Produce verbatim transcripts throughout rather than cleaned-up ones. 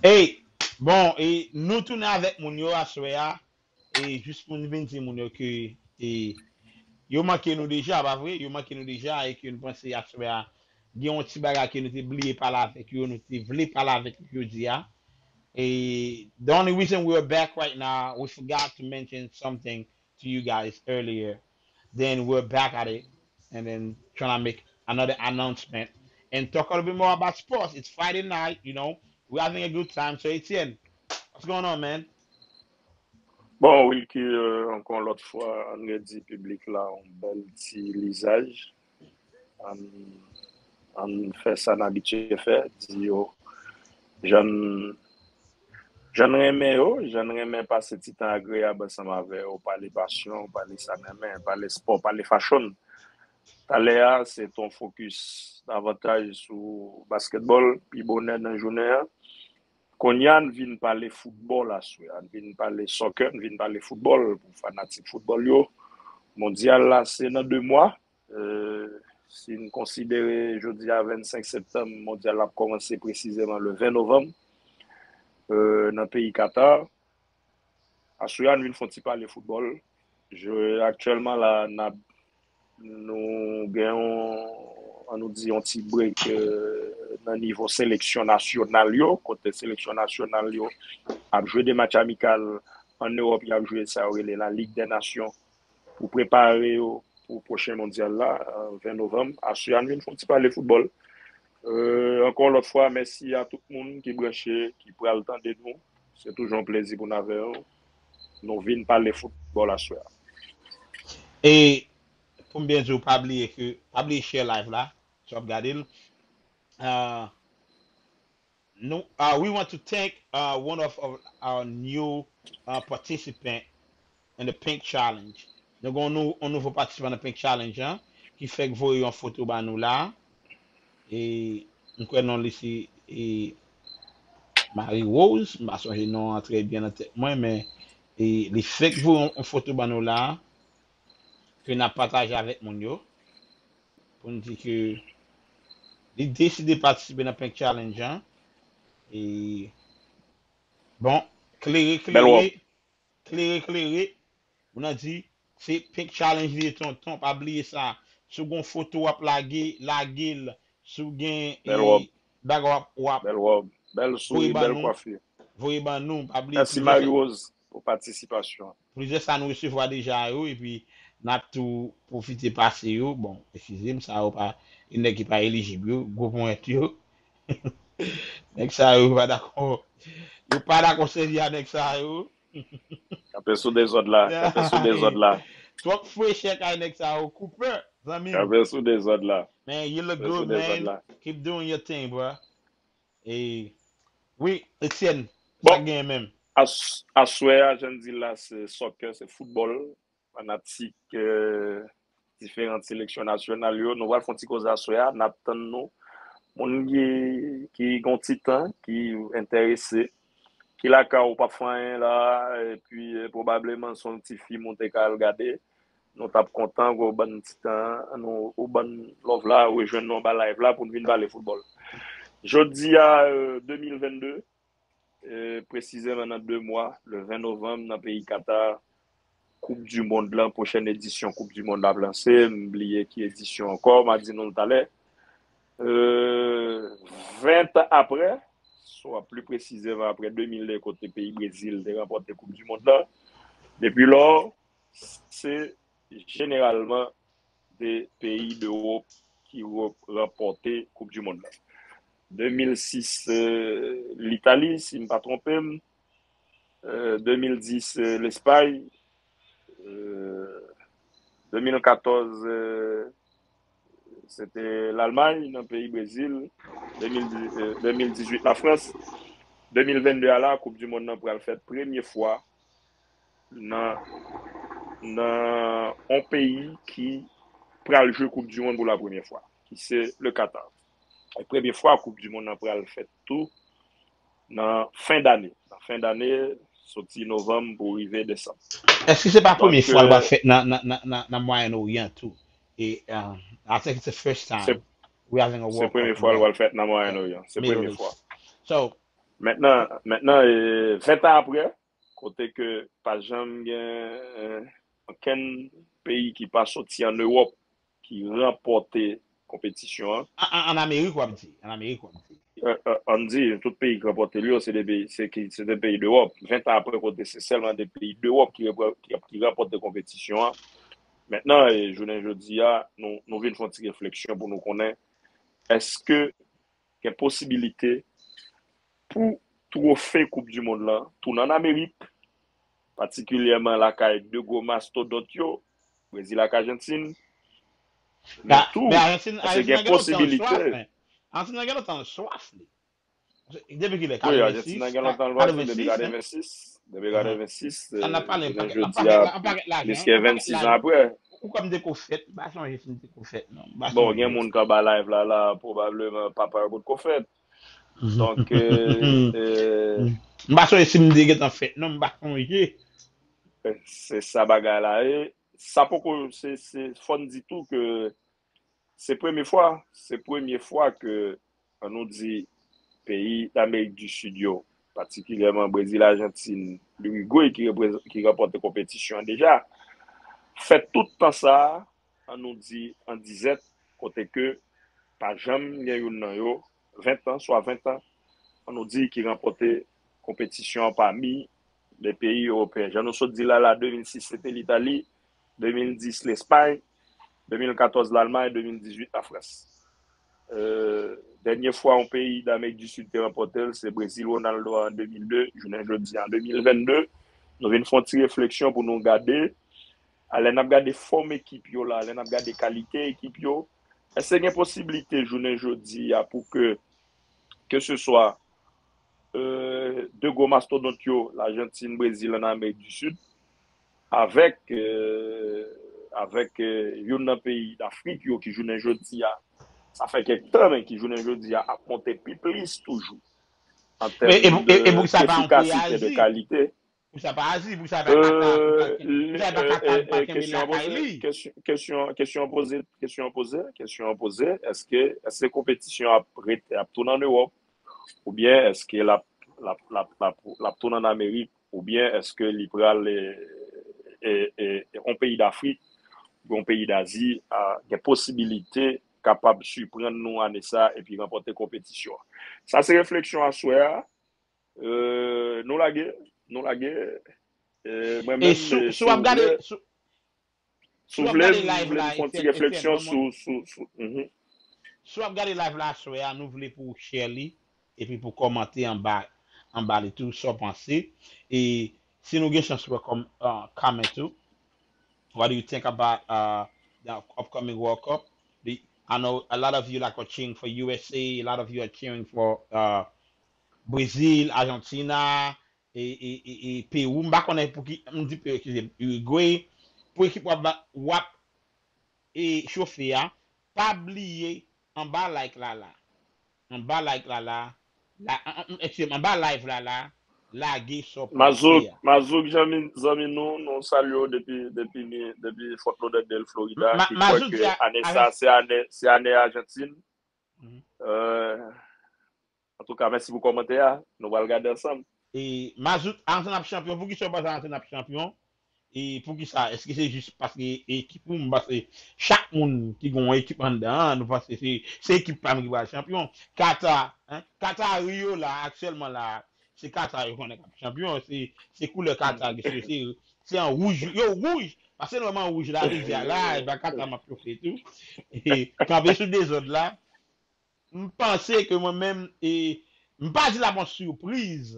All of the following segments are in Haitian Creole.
Hey, bon, e nou tounen avèk moun yo aswè a. E jis pou n vin di moun yo ke e, yo manke nou deja, pa vre? Yo manke nou deja e ke nou panse aswè a gen yon ti bagay ke nou te bliye pale avèk yo, nou te vle pale avèk yo jodi a. E the only reason we're back right now, we forgot to mention something to you guys earlier. Then we're back at it and then trying to make another announcement and talk a little bit more about sports. It's Friday night, you know. We're having a good time. So, Etienne, what's going on, man? Bon, Wilky, euh, ankò yon lòt fwa, ann redi piblik la yon bèl ti lizaj. Ann, ann fè sa n abitye fè, di yo jan n, jan n renmen yo, jan n renmen pase ti tan agreyab ansanm avè yo, pale pasyon, pale sa n renmen, pale spò, pale fashion. Talè a, se t on fokis davantaj sou basketball, pi bonè nan jounen an. Kounye a, n vin pale foutbòl aswè a. N vin pale soccer, n vin pale foutbòl pou fanatik foutbòl yo. Mondyal la, se nan de mwa. Euh, si n konsidere jodi a vennsenk septanm, mondyal la ap kòmanse presizeman le ven novanm euh, nan peyi Qatar. Aswè a, n vin fè yon ti pale foutbòl. Je, aktyèlman la, n ap, nou gen yon, ann nou di, yon ti break euh, nan nivo seleksyon nasyonal yo, kote seleksyon nasyonal yo ap jwe de match amikal ann Ewòp, y ap jwe sa yo rele la Ligue des Nations pou prepare yo pou pwochen mondyal la, euh, ven novanm. Aswè a, n vin fè yon ti pale foutbòl. Euh, ankò yon lòt fwa, mèsi a tout moun ki branche, ki pral tande nou. Se toujou yon plezi pou n avè w. Nou vin pale foutbòl aswè a. E pou m byen di w, pa bliye ke, pa bliye share live la, si w ap gade l. Uh, nou, uh, we want to thank uh, one of our, our new uh, participant in the Pink Challenge. Nou gen yon nou, nouvo patisipan nan Pink Challenge an, ki fèk voye yon foto ba nou la. E m kwè non li se e, Marie Rose, m pa sonje non an trè byen nan tèt mwen, men e, li fèk voye yon, yon foto ba nou la, ke n ap pataje avèk moun yo, pou n di ke li deside patisipe nan Pink Challenge an. E, bon, klere, klere, klere, klere, moun nan di, se Pink Challenge li ye tonton, pa bliye sa. Si w gen yon foto w ap lage, lage l. Si w gen bagay w ap, w ap. Bèl wòb, bèl souri, bèl kwafi. Voye ban nou, pa bliye. Mèsi Marie Rose pou patisipasyon. Plizyè sa nou resevwa deja yo, epi n ap tou pwofite pase yo. Bon, eskize m, sa yo pa, e nèg ki pa elijib yo, gwo ponyèt yo. Nèg sa yo pa dakò. Yo pa dakò sèvi a nèg sa yo. Kanpe sou dezòd la, kanpe sou dezòd la. Twòp frechè kay nèg sa yo, Cooper, zanmi m. Kanpe sou dezòd la. Man, you look good, man. Keep doing your thing, bro. E, wi, Etienne, sa k genyen menm? As, aswè a, jan n di la, se soccer, se foutbòl. Fanatik euh, diferan seleksyon nasyonal yo. Nou pral fè yon ti koze aswè a. N ap tann nou. Moun ki, ki gen yon ti tan, ki enterese, ki lakay ou p ap fè anyen la, epi euh, pwobableman se yon ti fim ou te ka al gade. Nou t ap kontan ke w ban n ti tan an, nou, ou ban n love la, rejwenn nou anba live la pou n vin pale foutbòl. Jodi a, euh, de mil vennde, euh, presizeman nan de mwa, le ven novanm, nan peyi Qatar, Koup di Mond lan, pwochèn edisyon Koup di Mond la ap lanse. M bliye ki edisyon ankò, m a di nou l talè. Euh, ven tan apre, swa pli presizeman apre de mil de kote peyi Brezil te ranpòte Koup di Mond lan, depi lò, se jeneralman de peyi dEwòp ki ranpòte Koup di Mond lan. De mil sis, euh, Litali, si m pa twonpe m, euh, de mil dis, euh, Lespay, euh, de mil katòz, euh, se te Lalmay nan peyi Brezil, de mil dis, euh, de mil dizuit Lafrans, de mil vennde a la, Koup di Mond nan pral fèt premye fwa nan nan yon peyi ki pral jwe Koup di Mond pou la premyè fwa, ki se le Qatar. E premye fwa Koup di Mond nan pral fèt tou nan fen dane. Nan fen dane, soti novanm pou rive desanm. Èske se pa premye fwa l pral fèt nan, nan, nan, nan, nan Mwayen Oryan tou? E, um, I think it's the first time we having a World Cup. Se premye fwa l pral fèt nan Mwayen Oryan. Se premye fwa. So, Mentnan, mentnan, e, ven tan apre, kote ke pa janm gen, e, okenn peyi ki pa soti an Ewòp ki ranpòte konpetisyon an. An, an, an Amerik, w ap di. An Amerik, w ap di. E, e, ann di, tout peyi ki ranpòte l yo, se de peyi, se ki, se de peyi d'Ewòp. Ven tan apre, kote se sèlman de peyi d'Ewòp ki, repre- ki, ki ranpòte konpetisyon an. Mentnan, e, jounen jodi a, nou, nou vin fè yon ti refleksyon pou nou konnen èske gen posibilite pou twofe Koup di Mond lan tounen an Amerik, patikilyèman lakay de gwo mastodont yo, Brezil ak Ajantin. Men Ba, tou, men Ajantin, èske Ajantin gen nan gen lontan l swaf, posibilite? Men. Ajantin nan gen lontan l swaf, li. Depi kilè? Wi, Ajantin nan gen lontan l pòze, depi Katrevensis, men? katrevensis. Depi katrevensis, Sa n ap pale, jounen n jodi a, pa gen lajan, pliske vennsis an apre. Ou kwè m te ko fèt? M pa sonje si m te ko fèt, non. M pa Bon, sonje. Gen moun k anba live la, la, pwobableman papa yo potko fèt. Donk, e, e, M pa sonje si m te gentan fèt, non, m pa sonje. Se sa bagay la ye. Sa poko, se, se, fò n di tou ke se premye fwa, se premye fwa ke, ann nou di, peyi Amerik di Sid yo, patikilyèman Brezil, Ajantin, Irigwe ki reprezan-, ki ranpòte konpetisyon an deja, fè tout tan sa a, ann nou di, an dizèt, kote ke pa janm gen youn nan yo, ven tan, swa ven tan, ann nou di, ki ranpòte konpetisyon an pami de peyi ewopeyen. Jan nou sot di la, la, de mil sis se te Litali, de mil dis Lespay, de mil katòz Lalmay, de mil dizuit Lafrans. E, dènye fwa yon peyi Damerik di Sid te ranpòte l, se Brezil Ronaldo an de mil de, jounen jodi an de mil vennde. Nou vin fè yon ti refleksyon pou nou gade, a, lè n ap gade fòm ekip yo la, lè n ap gade kalite ekip yo, èske gen posiblite jounen jodi a pou ke, ke se swa, e, de gwo mastodont yo, Lajantin, Brezil, ann Amerik di Sid, avèk, e, avèk, e, youn nan peyi Dafrik yo ki jounen jodi a, sa fè kèk tan, men ki jounen jodi a ap monte pi plis toujou an tèm E, e, pou- e, e pou ki sa pa antre defikasite, de Azi? Kalite. Pou sa pa Azi, pou sa pa Katar, pou sa- pou sa pa Katar, pa kenbe lakay li. Kesyon, kesyon, kesyon poze, kesyon poze, kesyon poze, èske, èske konpetisyon ap rete, ap tounen an Ewòp, oubyen èske l ap, l ap, l ap, l ap, l ap tounen an Amerik, oubyen èske li pral, e, e, e, e, yon peyi Dafrik, yon peyi Dazi, a, gen posibilite kapab siprann nou ane sa epi ranpòte konpetisyon an. Sa se refleksyon aswè a. E, nou lage, nou lage. E, mwen E menm, si e, si si w ap w gade, vle, si si w w ap vle, gade m live vle la, m fè yon ti Etienne, refleksyon Etienne, sou, sou, sou, mhm. Si w ap gade live la aswè a, nou vle pou w share li, epi pou w kòmante anba, anba li tou, sa w panse. E si nou gen chans wè kòm, uh, comment tou. What do you think about, uh, the upcoming World Cup? The, I know a lot of you like are cheering for U S A, a lot of you are cheering for, uh, Brazil, Argentina, e, e, e, e Peru. M pa konnen pou ki, m di Peru, eskize, Uruguay. Pou ekip w ap, w ap, e, chofe a, pa bliye anba like la la. Anba like la la. La, an, an, eskize m, anba live la la. Lage sa w panse Mazouk, a. Mazouk, zanmi, zanmi nou, nou salye w depi, depi, depi Fort Lauderdale, Florida, Ma- ki kwè Mazouk ke di a- ane a- sa, se ane, se ane Ajantin. Mhm. Euh, Antouka, mèsi pou kòmantè a. Nou pral gade ansanm. E Mazout, Arjantin ap chanpyon. Poukisa w panse Arjantin ap chanpyon? E poukisa? Èske se jis paske ekip ou? M panse chak moun ki gen yon ekip anndan an, nou panse se, se ekip pa m ki pral chanpyon. Kata, hein? Katari yo la, aktyèlman la, se Katar yo konnen k ap chanpyon. Se, se koulè Katar ki se, se, se an wouj. Yo wouj. Paske nou wè m an wouj la, rivyè la, e pa Katar m ap chofe tou. E kanpe sou dezòd la. M panse ke mwen menm, e, m pa di l ap yon sipriz,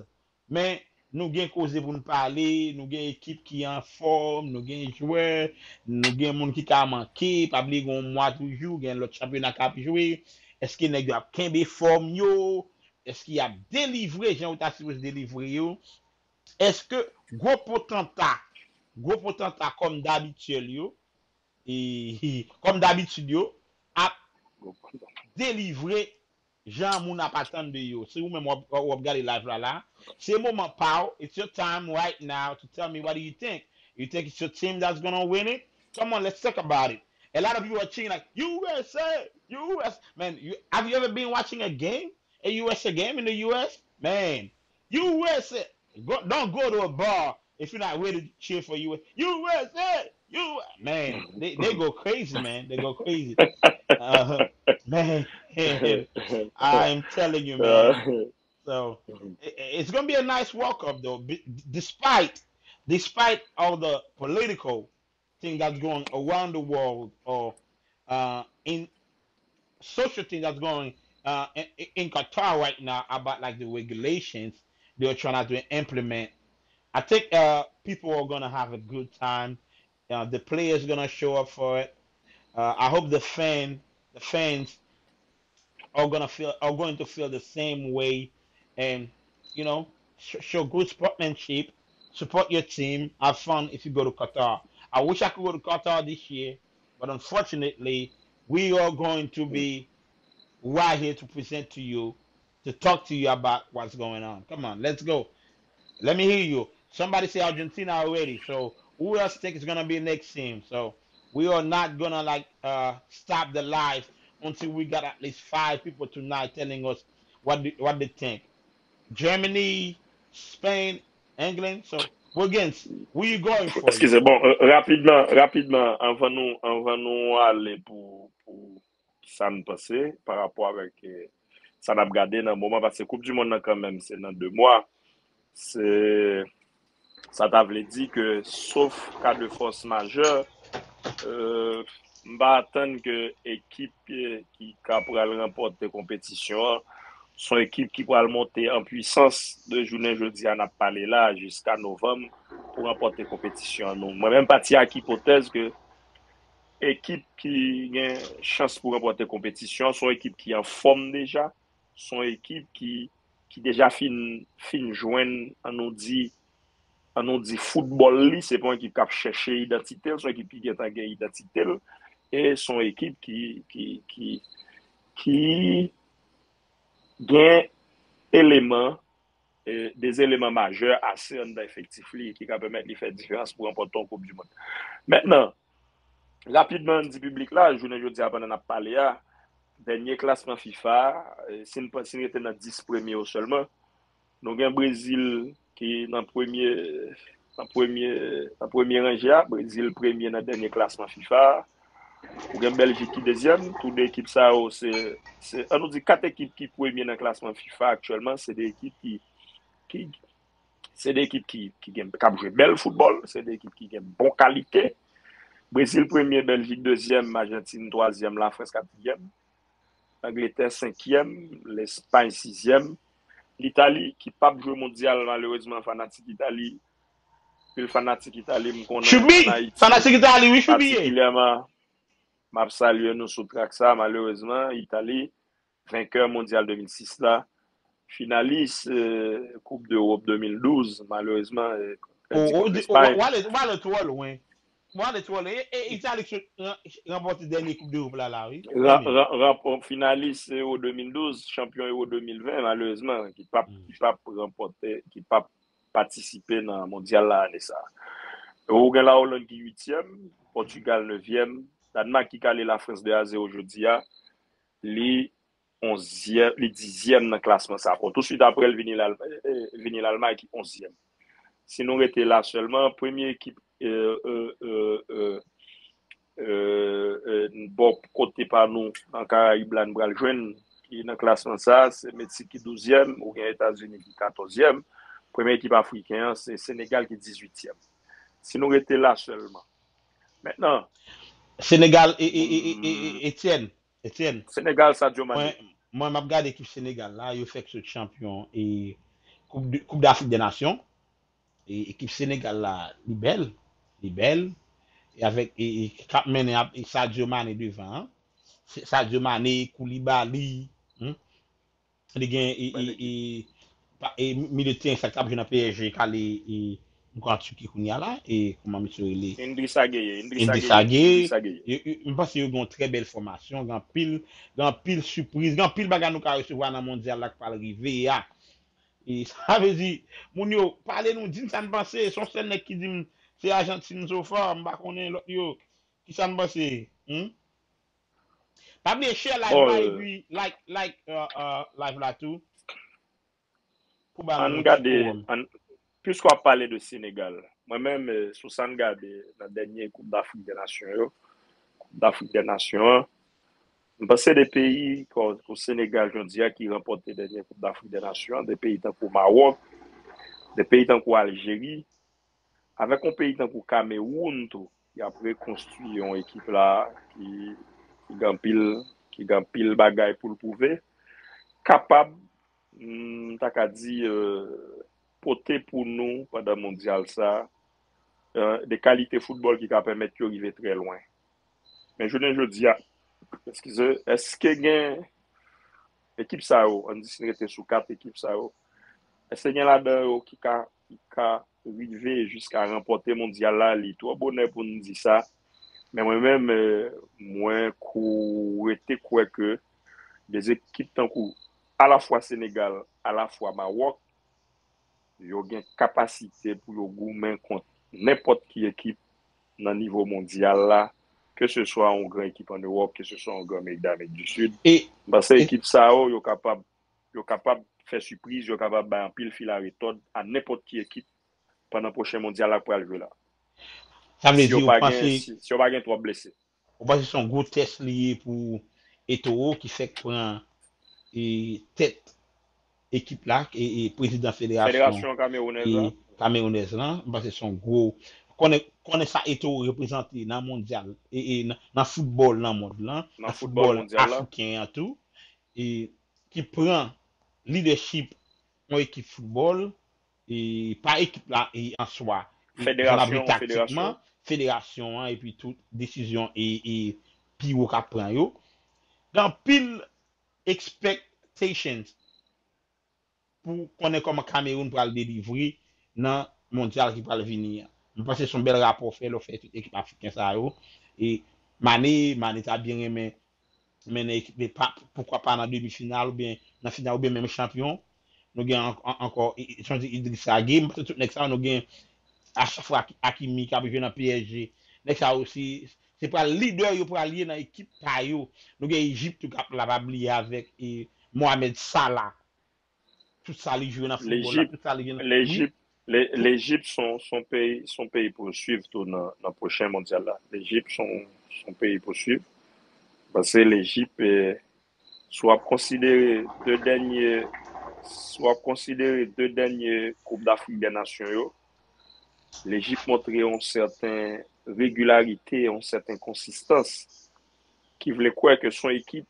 men nou gen koze pou n pale, nou gen ekip ki anfòm, nou gen jwè, nou gen moun ki ka manke, pa bliye gen yon mwa toujou, gen lòt chanpyona k ap jwe. Èske nèg yo ap kenbe fòm yo? Èske y ap delivre jan yo ta sipoze delivre yo? Èske gwo potanta, gwo potanta kòm dabityèl yo, e, kòm dabitid yo, ap delivre jan moun ap atann de yo? Si ou menm w ap, w ap gade live la la, se moman pa w. It's your time right now to tell me what do you think. You think it's your team that's gonna win it? Come on, let's talk about it. A lot of you are cheering like, U S A, U S A. Man, you, have you ever been watching a game? A U S A game in the U S? Man, U S A, go, don't go to a bar if you're not ready to cheer for U S A. U S A, you, man, they, they go crazy, man. They go crazy. Uh, man, I'm telling you, man. So it, it's gonna be a nice walk up, though. Be- despite despite all the political thing that's going around the world or uh, in social thing that's going uh, in, in Qatar right now about like the regulations they're trying to implement. I think uh, people are gonna have a good time. Uh, the players gonna show up for it. Uh, I hope the fan the fans are gonna feel are going to feel the same way, and you know, sh- show good sportsmanship, support your team, have fun if you go to Qatar. I wish I could go to Qatar this year, but unfortunately, we are going to be right here to present to you, to talk to you about what's going on. Come on, let's go. Let me hear you. Somebody say Argentina already. So who else think is gonna be next team? So we are not gonna like uh stop the live until we got at least five people tonight telling us what they, what they think. Germany, Spain, England. So we're against. Who you going for? Eskize, bon, euh, rapidman, rapidman, anvan nou, anvan nou ale pou, pou sa n panse pa rapò avèk eh, sa n ap gade nan moman, paske Koup di Monn nan kanmenm se nan de mwa. Se sa ta vle di ke sof ka de fòs majè, euh, m pa atann ke ekip eh, ki ka pral ranpòte konpetisyon an se yon ekip ki pral monte an pwisans de jounen jodi a n ap pale la jiska novanm pou ranpòte konpetisyon an. Nou, mwen menm pati ak ipotèz ke ekip ki gen chans pou ranpòte konpetisyon an se yon ekip ki anfòm deja, se yon ekip ki, ki deja fin, fin jwenn, an nou di, an nou di foutbòl li, se pa yon ekip k ap chèche idantite l, se yon ekip ki gentan gen idantite l, e se yon ekip ki, ki, ki, ki gen eleman, e, de eleman majè ase anndan efektif li ki ka pèmèt li fè diferans pou ranpòte yon Koup di Monn. Mentnan, rapidman, n di piblik la, jounen jodi a pandan n ap pale a, dènye klasman fifa, e, si n, si n rete nan dis premye yo sèlman, nou gen Brezil ki nan premye, nan premye, nan premye ranje a, Brezil premye nan dènye klasman fifa a. Ou gen Bèljik ki dezyèm, tou de ekip sa yo se, se, an nou di kat ekip ki premye nan klasman fifa aktyèlman, se de ekip ki, ki, se de ekip ki, ki gen, k ap jwe bèl foutbòl, se de ekip ki gen bon kalite. Brezil premye, Bèljik dezyèm, Ajantin twazyèm, Lafrans katriyèm, Angletè senkyèm, Lespay sizyèm, Litali ki p ap jwe mondyal malerezman, fanatik Itali, pil fanatik Itali m konnen Choubi, an Ayiti, fanatik Itali, wi, Choubi ye. Patikilyèman, m ap salye nou sou trak sa, malerezman, Itali, venkè mondyal de mil sis la, finalis eh, Koup Dewòp de mil douz, malerezman, eh, Ou pèdi ou kont di- Lespay. ou ale ou ale twò lwen. Ou ale twò lwen. E, e Itali ki sot ran- ranpòte dènye Koup Dewòp la, la, wi. Ra- ra- ra- Finalis Euro de mil douz, chanpyon Euro de mil ven, malerezman, ki p ap, ki p ap ranpòte, ki p ap patisipe nan mondyal la ane sa a. Ou gen Lawolann ki uityèm, Pòtigal nevyèm, Dànmak ki kale Lafrans de a zewo jodi a, li onzyèm, li dizyèm nan klasman sa. Bon, touswit apre l vini Lalm- eh, eh, vini Lalmay ki onzyèm. Si nou rete la sèlman, premye ekip eh, eh, eh, eh, eh, eh, bò kote pa nou nan Karayib la n pral jwenn ki nan klasman sa, se Meksik ki douzyèm, ou gen Etazini ki katòzyèm. Premye ekip afriken an, se Senegal ki dizuityèm. Si nou rete la sèlman. Mentnan, Senegal, e, e, e, e, e, e, Etienne, Etienne, Senegal, Sadio Mane. Mwen, mwen m ap gade ekip Senegal la, yo fèk sot chanpyon e Koup de- Koup d'Afrique des Nations. E ekip Senegal la, li bèl, li bèl. E avèk e, e, k ap mennen ap- e Sadio Mane devan an. Se- Sadio Mane, Koulibaly, hmm? Li gen e, e, e, pa- e milye teren sa k ap jwe nan P S G kale e m kwè an Tiki kounye a la e kòman misye rele Idrissa Gueye, Idrissa Idrissa Gueye, Gueye. Idrissa Gueye. Yo- yo- m panse yo gen yon trè bèl fòmasyon, gen anpil gen anpil sipriz, gen anpil bagay nou ka resevwa nan mondyal la k pral rive a. E sa vle di, moun yo pale nou, di m sa n panse. Se yon sèl nèg ki di m se Ajantin so far, m pa konnen lòt yo. Kisa n panse? Hmm? Pa bliye share live Bon, la euh, epi like, like uh, uh, live la tou. Ann gade, ann, piske w ap pale de Senegal, mwen menm, eh, sou sa n gade nan dènye Koup Dafrik dè Nasyon yo, Koup Dafrik dè Nasyon an, m panse de peyi kon, kon Senegal jodi a ki ranpòte dènye Koup Dafrik dè Nasyon an, de peyi tankou Mawòk, de peyi tankou Aljeri, avèk yon peyi tankou Kamewoun tou, y ap rekonstwi yon ekip la ki, ki gen anpil, ki gen anpil bagay pou l pwouve, kapab, m ta ka di, eh, pote pou nou pandan mondyal sa, eh, de kalite foutbòl ki ka pèmèt yo rive trè lwen. Men jounen jodi a, eskize, èske gen ekip sa yo, ann di si n rete sou kat ekip sa yo, èske gen ladan yo ki ka, ki ka rive jiska ranpòte mondyal la? Li twò bonè pou n di sa. Men mwen menm, eh, mwen kou, rete kwè ke de ekip tankou alafwa Senegal, alafwa Mawòk, yo gen kapasite pou yo goumen kont nenpòt ki ekip nan nivo mondyal la, ke se swa yon gran ekip an Ewòp, ke se swa yon gran Amerik, Damerik di Sid. M panse ekip sa yo, yo kapab, yo kapab fè sipriz, yo kapab bay anpil fil a retòd a nenpòt ki ekip pandan pwochen mondyal la k pral jwe la. Sa vle di, ou panse, si, si yo pa gen twòp blese. Ou panse se yon gwo tès li ye pou Eto'o ki fèk pran, e, tèt ekip la, e, e prezidan federasyon, federasyon kamewounèz la, kamewounèz lan? M panse se yon gwo, konnen, konnen sa Eto'o reprezante nan mondyal, e, e nan, nan foutbòl nan mond lan, nan foutbòl afriken an tou, e ki pran lidèchip yon ekip foutbòl, e pa ekip la, e an swa, e jan l ap jwe taktikman, federasyon an, epi tout desizyon e, e pi wo k ap pran yo. Gen anpil expectations pou konnen kòman Kamewoun pral delivre nan mondyal ki pral vini an. M panse se yon bèl rapò fè lè w fè tout ekip afriken sa yo. E Mane, Mane ta byen renmen mennen ekip li, pa, poukwa pa nan demi final oubyen nan final oubyen menm chanpyon. Nou gen an, an, ankò, e, e, jan di Idrissa Gueye, m panse tout nèg sa yo, nou gen a chak fwa Hakimi k ap jwe nan P S G. Nèg sa yo se, se pral lidè yo pral ye nan ekip pa yo. Nou gen Ejip tou k ap la, pa bliye avèk, e, Mohamed Salah. Tout sa li jwe nan foutbòl la, tout sa li jwe nan, wi. Lejip, Le-, Lejip se yon, se yon peyi, se yon peyi pou swiv tou nan, nan pwochen mondyal la. Lejip se yon, se yon peyi pou swiv. Paske Lejip, eh, si w ap konsidere de dènye, si w ap konsidere de dènye Koup Dafrik dè Nasyon yo, Lejip montre yon sèten regilarite, yon sèten konsistans, ki vle kwè ke se yon ekip,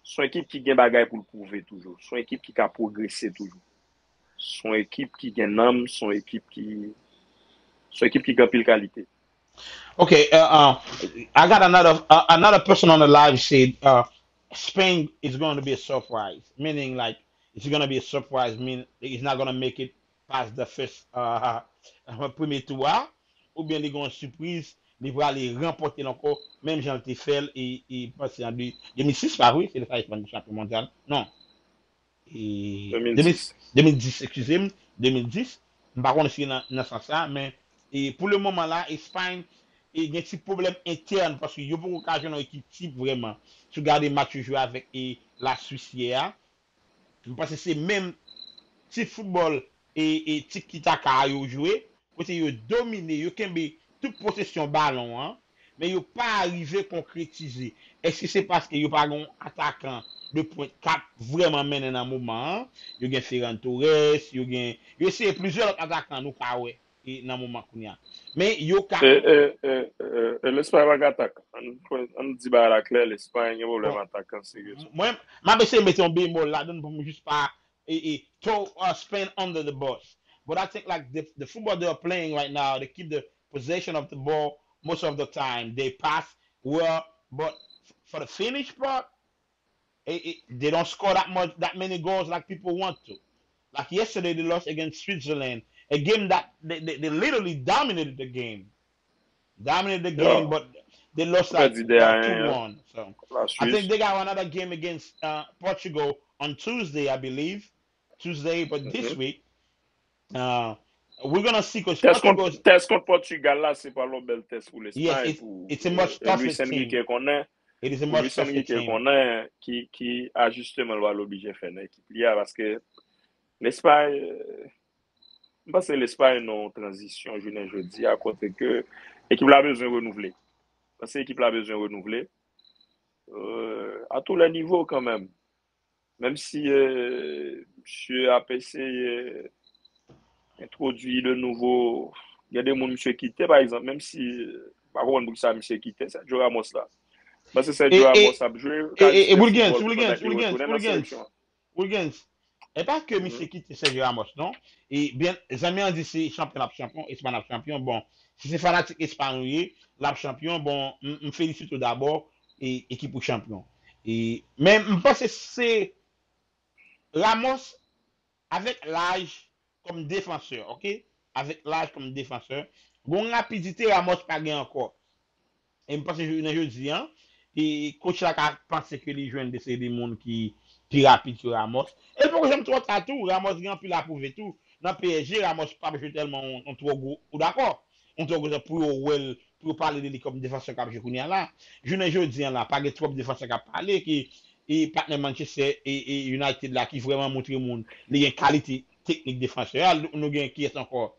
se yon ekip ki gen bagay pou l pwouve toujou. Se yon ekip ki ka pwogrese toujou. Se yon ekip ki gen nanm, se yon ekip ki, se yon ekip ki gen anpil kalite. Okay, uh, uh, I got another uh, another person on the live said uh, Spain is going to be a surprise, meaning like it's going to be a surprise, mean it's not going to make it past the first uh, premye tou a, oubyen li gen yon sipriz, li prale ranpòte l ankò, menm jan l te fè l e, e panse an de, de mil sis, pa vre? Se lè sa Espany te chanpyon mondyal. Non. E, de mil dis. De mil dis, eskize m, de mil dis. M pa konnen si nan, nan sans sa, men e, pou le moman la, Espany e, gen ti pwoblèm entèn paske yo poko ka jwenn yon ekip tip vrèman. Si w gade match yo jwe avèk e, Laswis yè a, m panse se menm tip foutbòl e, e tiki taka a yo jwe, kote yo domine, yo kenbe tout posesyon balon an, men yo pa rive konkretize. Èske se paske yo pa gen yon atakan de pwent k ap vrèman mennen nan moman an? Yo gen Ferran Torres, yo gen, yo eseye plizyè lòt atakan nou ka wè e, nan moman kounye a. Men yo ka. E, e, e, e, e Lespay pa gen atak. Ann, ann di bagay la klè, Lespay gen pwoblèm atak an serye. Mwen, m ap eseye mete yon bemòl ladan l pou m jis pa e, e, throw uh, Spain under the bus. But I think like the, the football they are playing right now, they keep the possession of the ball most of the time. They pass well, but for the finish part, it, it, they don't score that much, that many goals like people want to. Like yesterday, they lost against Switzerland, a game that they, they, they literally dominated the game, dominated the game, but they lost like uh, two one. So I think they got another game against uh, Portugal on Tuesday, I believe. Tuesday, but this week, uh, we're gonna see because Portugal. Tès kont Portugal la, se pa yon bèl tès pou Lespay, pou Luis Enrique konnen. It is a much tougher team. Konnen ki, ki ajisteman l pral oblije fè nan ekip li a, paske Lespay, euh, m panse Lespay nan yon tranzisyon jounen jodi a kote ke ekip la bezwen renouvle. M panse ekip la bezwen renouvle. Euh, à tous les niveaux quand même. Menm si euh, misye ap eseye entwodui de nouvo, gen de moun misye kite, pa egzanp, menm si, euh, m pa konprann poukisa misye kite Sergio Ramos la. M panse Sergio Ramos ap jwe kalite foutbòl pandan ke li retounen nan seleksyon an. Wilgens, e pa ke misye kite Sergio Ramos non. E byen, zanmi an di se chanpyon l ap chanpyon, Espay ap chanpyon. Bon, si se fanatik Espay ou ye, l ap chanpyon. Bon, m, m felisite w dabò, e ekip ou chanpyon. E, men m panse se Ramos, avèk laj kòm defansè, ok? Avèk laj kòm defansè, gon rapidite Ramos pa gen ankò. E m panse jounen jodi an, e coach la ka panse ke li jwenn de seri de moun ki pi rapid ke Ramos. E l poko janm twò ta tou, Ramos gen anpil a pwouve tou. Nan P S G, Ramos p ap jwe tèlman yon, yon twò gwo, ou dakò? Yon twò gwo jan pou yo wè l, pou yo pale de li kòm defansè k ap jwe kounye a la. Jounen jodi an la, pa gen twòp defansè k ap pale, ki e patnè Manchester e, e United la ki vrèman montre moun li gen kalite teknik defansè a. Nou gen kiyès ankò?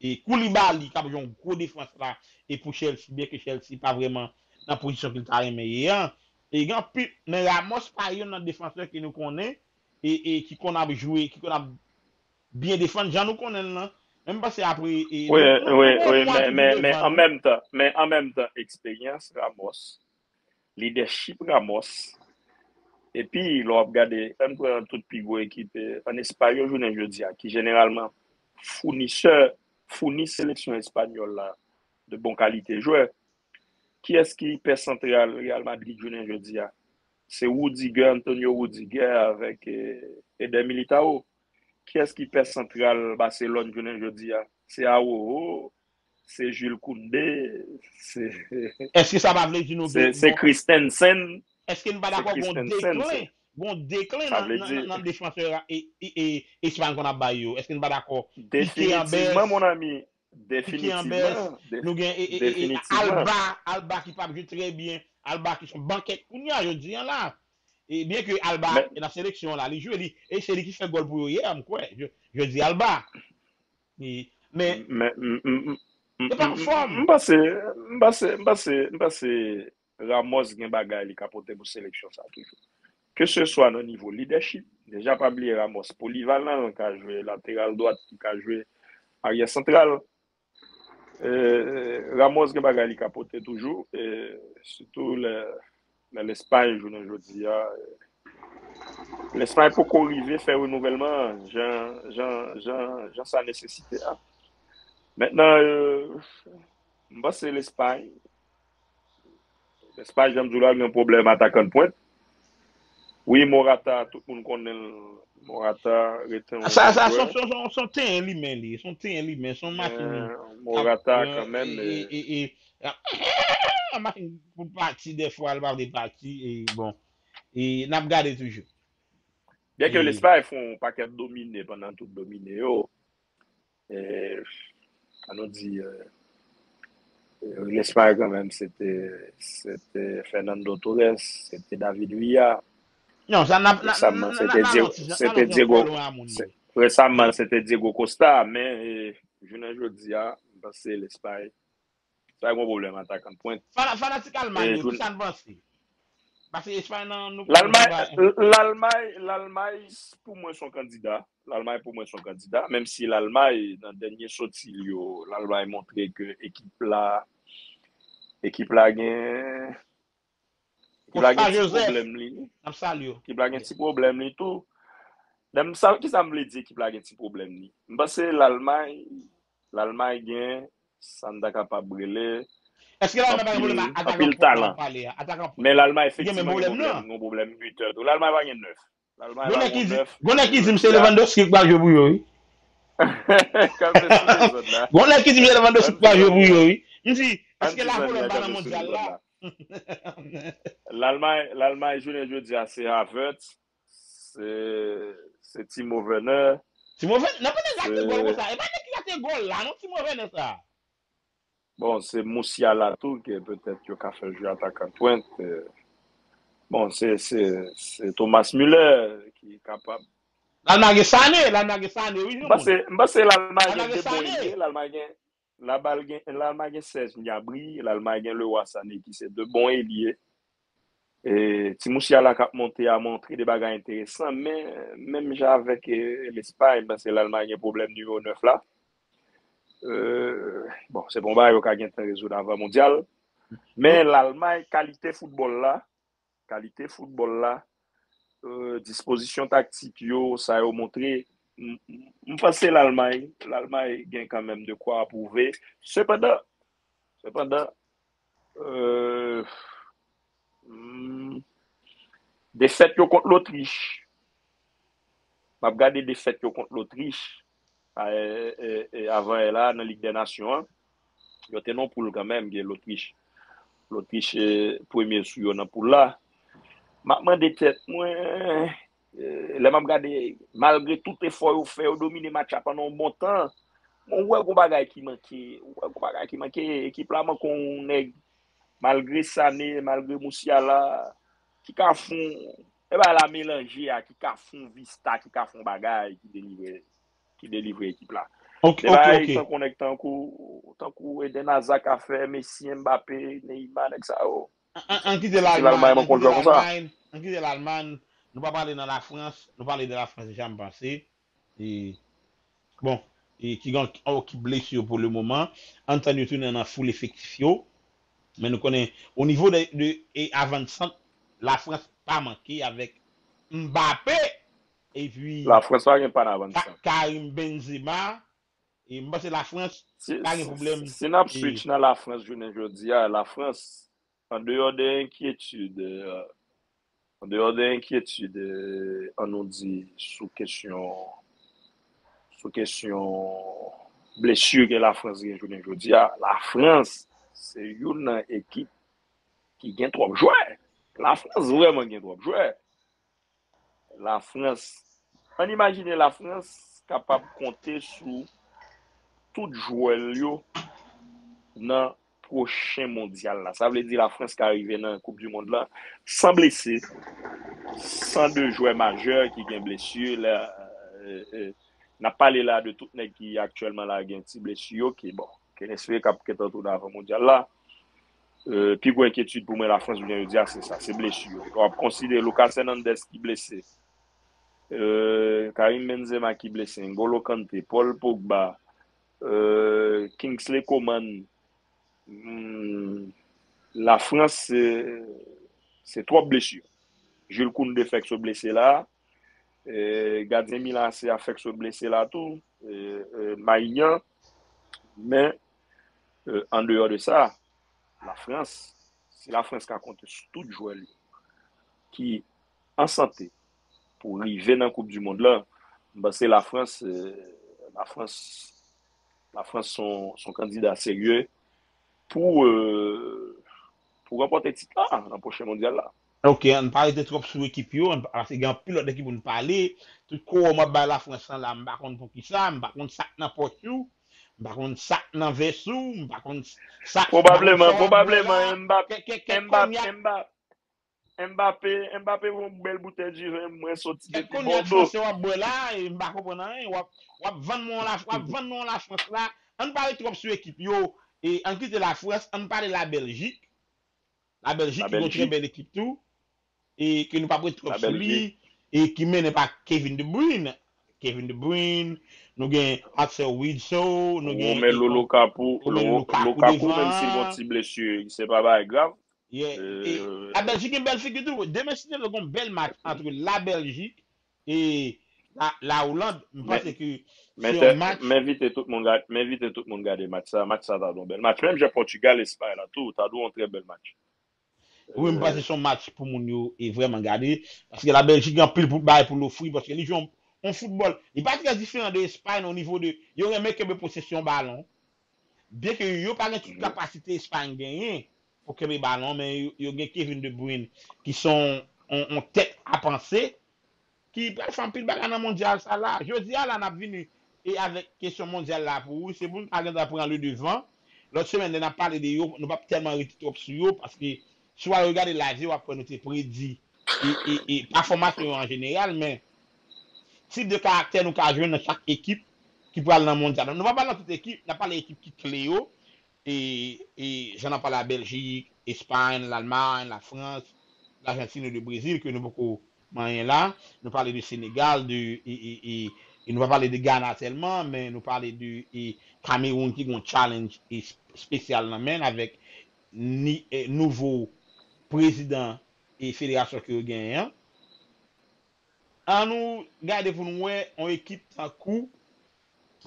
E Koulibaly k ap jwe yon gwo defans la e pou Chelsea, byen ke Chelsea pa vrèman nan pozisyon ke l ta renmen ye an. E gen anpil, men Ramos pa youn nan defansè ke nou konnen e, e ki konn ap jwe, ki konn ap byen defann jan nou konnen l lan. Men m panse apre e, wi, wi, wi, men, men, men an menm tan, men an menm tan, eksperyans Ramos, lidèchip Ramos, epi lè w ap gade, ann pran tout pi gwo ekip ann Espay yo jounen jodi a, ki jeneralman founisè, founi seleksyon espanyòl la de bon kalite jwè. Kiyès ki pè santral Real Madrid jounen jodi a? Se Rudiger, Antonio Rudiger avèk eh, Eder Militao. Kiyès ki pè santral Barcelone jounen jodi a? Se Araujo, se Jules Koundé, se. Èske sa pa vle di nou se Christensen? Èske nou pa dakò gon deklen, gon deklen nan, nan, nan defansè e, e, e, Espay konn ap bay yo? Èske nou pa dakò? Pique en baisse. Definitivman, mon ami. Definitivman. Nou gen e, e, e, Alba, Alba ki p ap jwe trè byen. Alba ki son bankèt kounye a, jodi an la. E byen ke Alba nan seleksyon la, li jwe, li, e se li ki fè gòl pou yo yè, m kwè. Jodi Alba. Men, se pa anfòm. M panse, m panse, m panse, m panse Ramos gen bagay li ka pote pou seleksyon sa toujou. Ke se swa nan nivo lidèchip, deja pa bliye Ramos polivalan, li ka jwe lateral dwat, li ka jwe aryè santral. Eh, Ramos gen bagay li ka pote toujou, eh, sitou lè, lè Lespay jounen jodi a. Eh, Lespay poko rive fè renouvèlman jan, jan, jan, jan sa nesesite a. Mentnan, eh, m panse Lespay, Lespay, jan m di w la, gen yon pwoblèm atakan pwent. Wi, Morata, tout moun konnen l. Morata rete yon jwè. Sa, sa, se yon, se yon, se yon tenyen limen li. Se yon tenyen limen, se yon machin. Morata, kanmenm. E, e, e, e, machin pou pati, dèfwa, l pa vle pati. E, bon. E, n ap gade toujou. Byen ke Lespay fè yon pakèt domine pandan tout domine yo. Eh, ann nou di, eh, Lespay kanmenm, se te, se te Fernando Torres, se te David Villa. Non, sa n ap, resaman, se te Diego, se, resaman, se te Diego Costa, men eh, jounen jodi a, m panse Lespay, Lespay gon pwoblèm atakan pwent. Fanatik Almay yo, kisa n panse? Paske Espay nan nou Lalmay, Lalmay, Lalmay, pou mwen, se yon kandida. Lalmay pou mwen se yon kandida, menm si Lalmay, nan dènye soti l yo, Lalmay montre ke ekip la, ekip la gen, ekip la gen ti pwoblèm li. Ekip la gen ti pwoblèm li tou. Nan sa, kisa m vle di ekip la gen ti pwoblèm li? M panse Lalmay, Lalmay gen sa n ta kapab rele anpil, anpil talan. Men Lalmay efektivman gen pwoblèm, gen pwoblèm bitè tou. Lalmay pa gen nèf. Gon nèg ki di m se Lewandowski k pral jwe pou yo, wi. Gon nèg ki di m se Lewandowski k pral jwe pou yo, wi. M di, èske la Polòn pa nan mondyal la? Lalmay, Lalmay jounen jodi a se Havertz, se, se Timo Werner. Timo Werner, nan pa nèg rate gòl konsa. E pa nèg ki rate gòl la, non, Timo Werner sa. Bon, se Musiala tou ke petèt yo ka fè jwe atakan pwent. Bon, se, se, se Thomas Müller ki kapab Lalmay gen Sané, Lalmay gen Sané, wi, Jean Paul. M panse Lalmay gen de bon elye, Lalmay gen Lalmay gen, Lalmay gen Serge Gnabry, Lalmay gen Leroy Sané ki se de bon elye. E, ti Musiala k ap monte a montre de bagay enteresan, men menm jan avèk e, Lespay, m panse Lalmay gen pwoblèm nimewo nèf la. E, bon, se pa yon bagay yo ka gentan rezoud avan mondyal. Men Lalmay, kalite foutbòl la, kalite foutbòl la, e, dispozisyon taktik yo, sa yo montre, m, m, m panse Lalmay, Lalmay gen kanmenm de kwa apwouve. Sepandan, sepandan, e, m, defèt yo kont Lotrich, m ap gade defèt yo kont Lotrich, a, e, e, e, avan yè la nan Lig dè Nasyon an. Yo te nan poul kanmenm, gen Lotrich. Lotrich e premye sou yo nan poul la. M ap mande tèt mwen, e, lè m ap gade, malgre tout efò yo fè, yo domine match la pandan yon bon tan, men w wè gon bagay ki manke, w wè gon bagay ki manke, ekip la manke yon nèg, malgre Sané, malgre Musiala, ki ka fè yon, e bagay la melanje a, ki ka fè yon vista, ki ka fè yon bagay, ki delivre ki delivre ekip la. Ok, ok, ok. Tankou nèg tankou, tankou Eden Hazard ka fè, Messi, Mbappé, Neymar, nèg sa yo. An, an, an kite Lalmay, an kite Lalmay, an kite Lalmay. Nou pa pale nan Lafrans, nou pale de Lafrans deja, m panse. E, bon, e ki gen, oh, ki blese yo pou le moman. Ann tann yo tounen nan full efektif yo. Men nou konnen, o nivo de, de e avannsant, Lafrans pa manke avèk Mbappé, epi Lafrans pa gen pann avannsant. Karim Benzema, e m panse Lafrans pa gen pwoblèm. Si n ap switch nan Lafrans jounen jodi a, Lafrans, andeyò de enkyetid, andeyò de enkyetid, ann nou di, sou kesyon, sou kesyon blesi ke Lafrans gen jounen jodi a, Lafrans se youn nan ekip ki gen twòp jwè. Lafrans vrèman gen twòp jwè. Lafrans, ann imajine Lafrans kapab konte sou tout jwè l yo nan pwochen mondyal la. Sa vle di Lafrans ka rive nan Koup di Mond lan san blese, san de jwè majè ki gen blesi. La, e, e, n ap pale la de tout nèg ki aktyèlman la gen ti blesi yo, ki, bon, ke n espere k ap gentan tounen avan mondyal la. E, pi gwo enkyetid pou mwen Lafrans jounen jodi a se sa, se blesi yo. W ap konsidere Lucas Hernandez ki blese, e, Karim Benzema ki blese, N'Golo Kanté, Paul Pogba, e, Kingsley Coman, hmm, Lafrans se, se twòp blesi. Jules Koundé fèk sot blese la, e, gadyen Milan A C a fèk sot blese la tou, e, e, Maignan, men, e, andeyò de sa, Lafrans, si Lafrans ka konte sou tout jwè li ki an sante pou rive nan Koup di Mond lan, m panse Lafrans, e, Lafrans, Lafrans se yon, se yon kandida serye pou, e, pou ranpòte tit la nan pwochen mondyal la. Ok, ann pa rete twòp sou ekip yo, ann pa, paske gen anpil lòt ekip pou n pale. Tout kowòm w ap bay Lafrans lan la, m pa konn poukisa, m pa konn sa k nan pòch ou, m pa konn sa k nan vès ou, m pa konn sa k... Pwobableman, pwobableman, Mbappé, Mbappé, Mbappé, Mbappé yon bèl boutèy diven, mwen soti depi Bòdo. Kèk konnya franse w ap bwè la, e m pa konprann anyen, w ap, w ap vann mwen la, w ap vann nou Lafrans la, ann pa rete twòp sou ekip yo, e ann kite Lafrans, ann pale Labèljik. Labèljik ki gon trè bèl ekip tou, e ke nou p ap ret twòp sou li, e ki mennen pa Kevin De Bruyne. Kevin De Bruyne, nou gen Axel Witsel, nou gen Romelu Lukaku, Romelu Lukaku, menm si l gon ti blesi, se pa bagay grav. Yeah. E Labèljik gen bèl figi tou. Demen si Dye vle gon bèl match antre Labèljik e La, La Hollande, m panse ke se yon match. M envite tout moun gade, m envite tout moun gade match sa. Match sa ta dwe yon bèl match. Menm jan Pòtigal, Espay la tou, ta dwe yon trè bèl match. Wi, m panse se yon match pou moun yo e vrèman gade. Paske Labèljik gen anpil pou, bagay pou l ofri. Paske li jwe yon, yon foutbòl. Li pa trè diferan de Espay nan nivo de, yo renmen kenbe posesyon balon. Byenke yo pa gen tout kapasite Espay genyen pou kenbe balon, men yo, yo gen Kevin De Bruyne ki se yon, yon, yon tèt a panse ki pral fè anpil bagay nan mondyal sa la. Jodi a la, n ap vini e avèk kesyon mondyal la pou ou. Se pou n pa gentan pran le devan. Lòt semèn, lè n ap pale de yo, nou p ap tèlman rete twòp sou yo, paske si w al regade live yo, w ap wè nou te predi e, e, e pèfòmasyon yo an jeneral, men tip de karaktè nou ka jwenn nan chak ekip ki pral nan mondyal. Nou pa pale nan tout ekip, n ap pale ekip ki kle yo, e, e jan n ap pale a Bèljik, Espay, Lalmay, Lafrans, Lajantin e de Brezil, ke nou poko manyen la. Nou pale de Senegal, de, e, e, e, e nou pa pale de Ghana sèlman, men nou pale de e, Kamewoun ki gen yon challenge e, espesyal nan men l avèk ni, e, nouvo prezidan e federasyon ke yo genyen an. An nou gade pou nou wè yon ekip tankou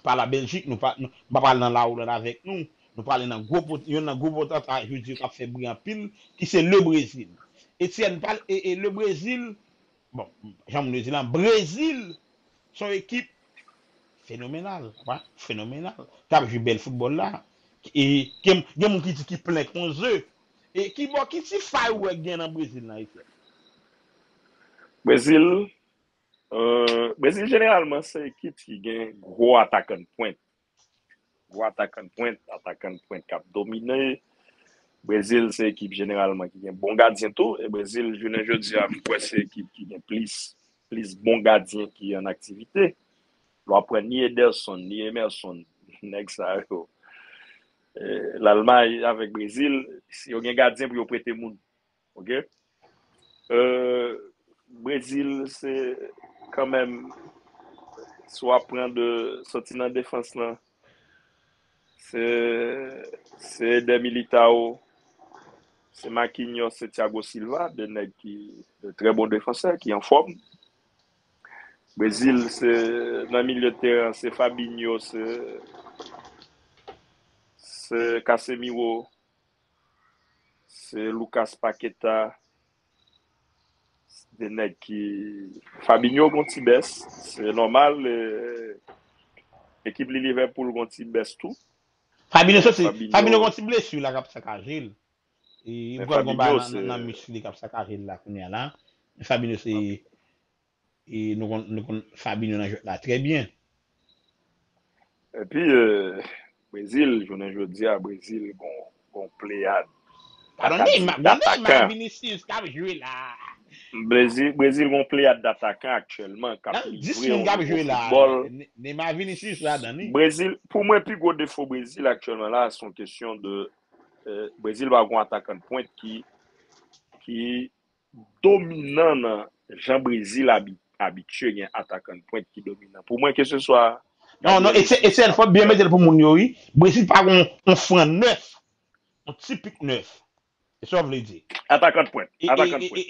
pa la Bèljik, nou pa, nou, m pa pral nan la Oland avèk nou. Nou prale nan gwo pot-, youn nan gwo potanta jodi yo k ap fè bri anpil, ki se le Brezil. Etienne, pral, e, e le Brezil, bon, jan moun yo di lan, Brezil, se yon ekip fenomenal, wa, fenomenal, k ap jwe bèl foutbòl la. E gen, gen moun ki di ki plen kon ze. E ki bò, ki ti fay ou wè gen nan Brezil nan, Etienne? Brezil, euh, Brezil jeneralman se ekip ki gen gwo atakan pwent. Gwo atakan pwent, atakan pwent k ap domine. Brezil se ekip jeneralman ki gen bon gadyen tou. E Brezil, jounen jodi a, m kwè se ekip ki gen plis, plis bon gadyen ki an aktivite. Lè w ap pran ni Ederson, ni Emerson, nèg sa yo. E, Lalmay avèk Brezil, si yo gen gadyen pou yo prete moun. Ok? Euh, Brezil, se kanmenm, si w ap pran de, soti nan defans lan, se, se Eder Militao, se Marquinhos, se Thiago Silva, de nèg ki, de trè bon defansè, ki anfòm. Brezil, se nan milye teren, se Fabinho, se, se Casemiro, se Lucas Paqueta, de nèg ki, Fabinho gon ti bès, se nòmal, e, ekip li Liverpool gon ti bès tou. Fabinho soti, Fabinho gon ti blesi la k ap sakaje l. E, li pral gon bagay nan, nan misk li k ap sakaje l la kounye a la. Men Fabinho se, e, nou konn, nou konn Fabinho nan jwèt la trè byen. Epi, e, Brezil, jounen jodi a, Brezil gon, gon pleyad. Padon, Neymar, gon Neymar, Vinicius k ap jwe la. Brezil, Brezil gon pleyad datakan aktyèlman k ap livre yon nivo foutbòl. Neymar, Vinicius ladan li. Brezil, pou mwen, pi gwo defo Brezil aktyèlman la, se yon kesyon de, e, Brezil pa gon atakan pwent ki, ki dominan nan jan Brezil abi-, abitye gen atakan pwent ki dominan. Pou mwen, keseswa. Non, non, Etienne, fò byen mete l pou moun yo, wi. Brezil pa gon yon fran nèf, yon tipik nèf. E sa w vle di? Atakan pwent. Atakan pwent.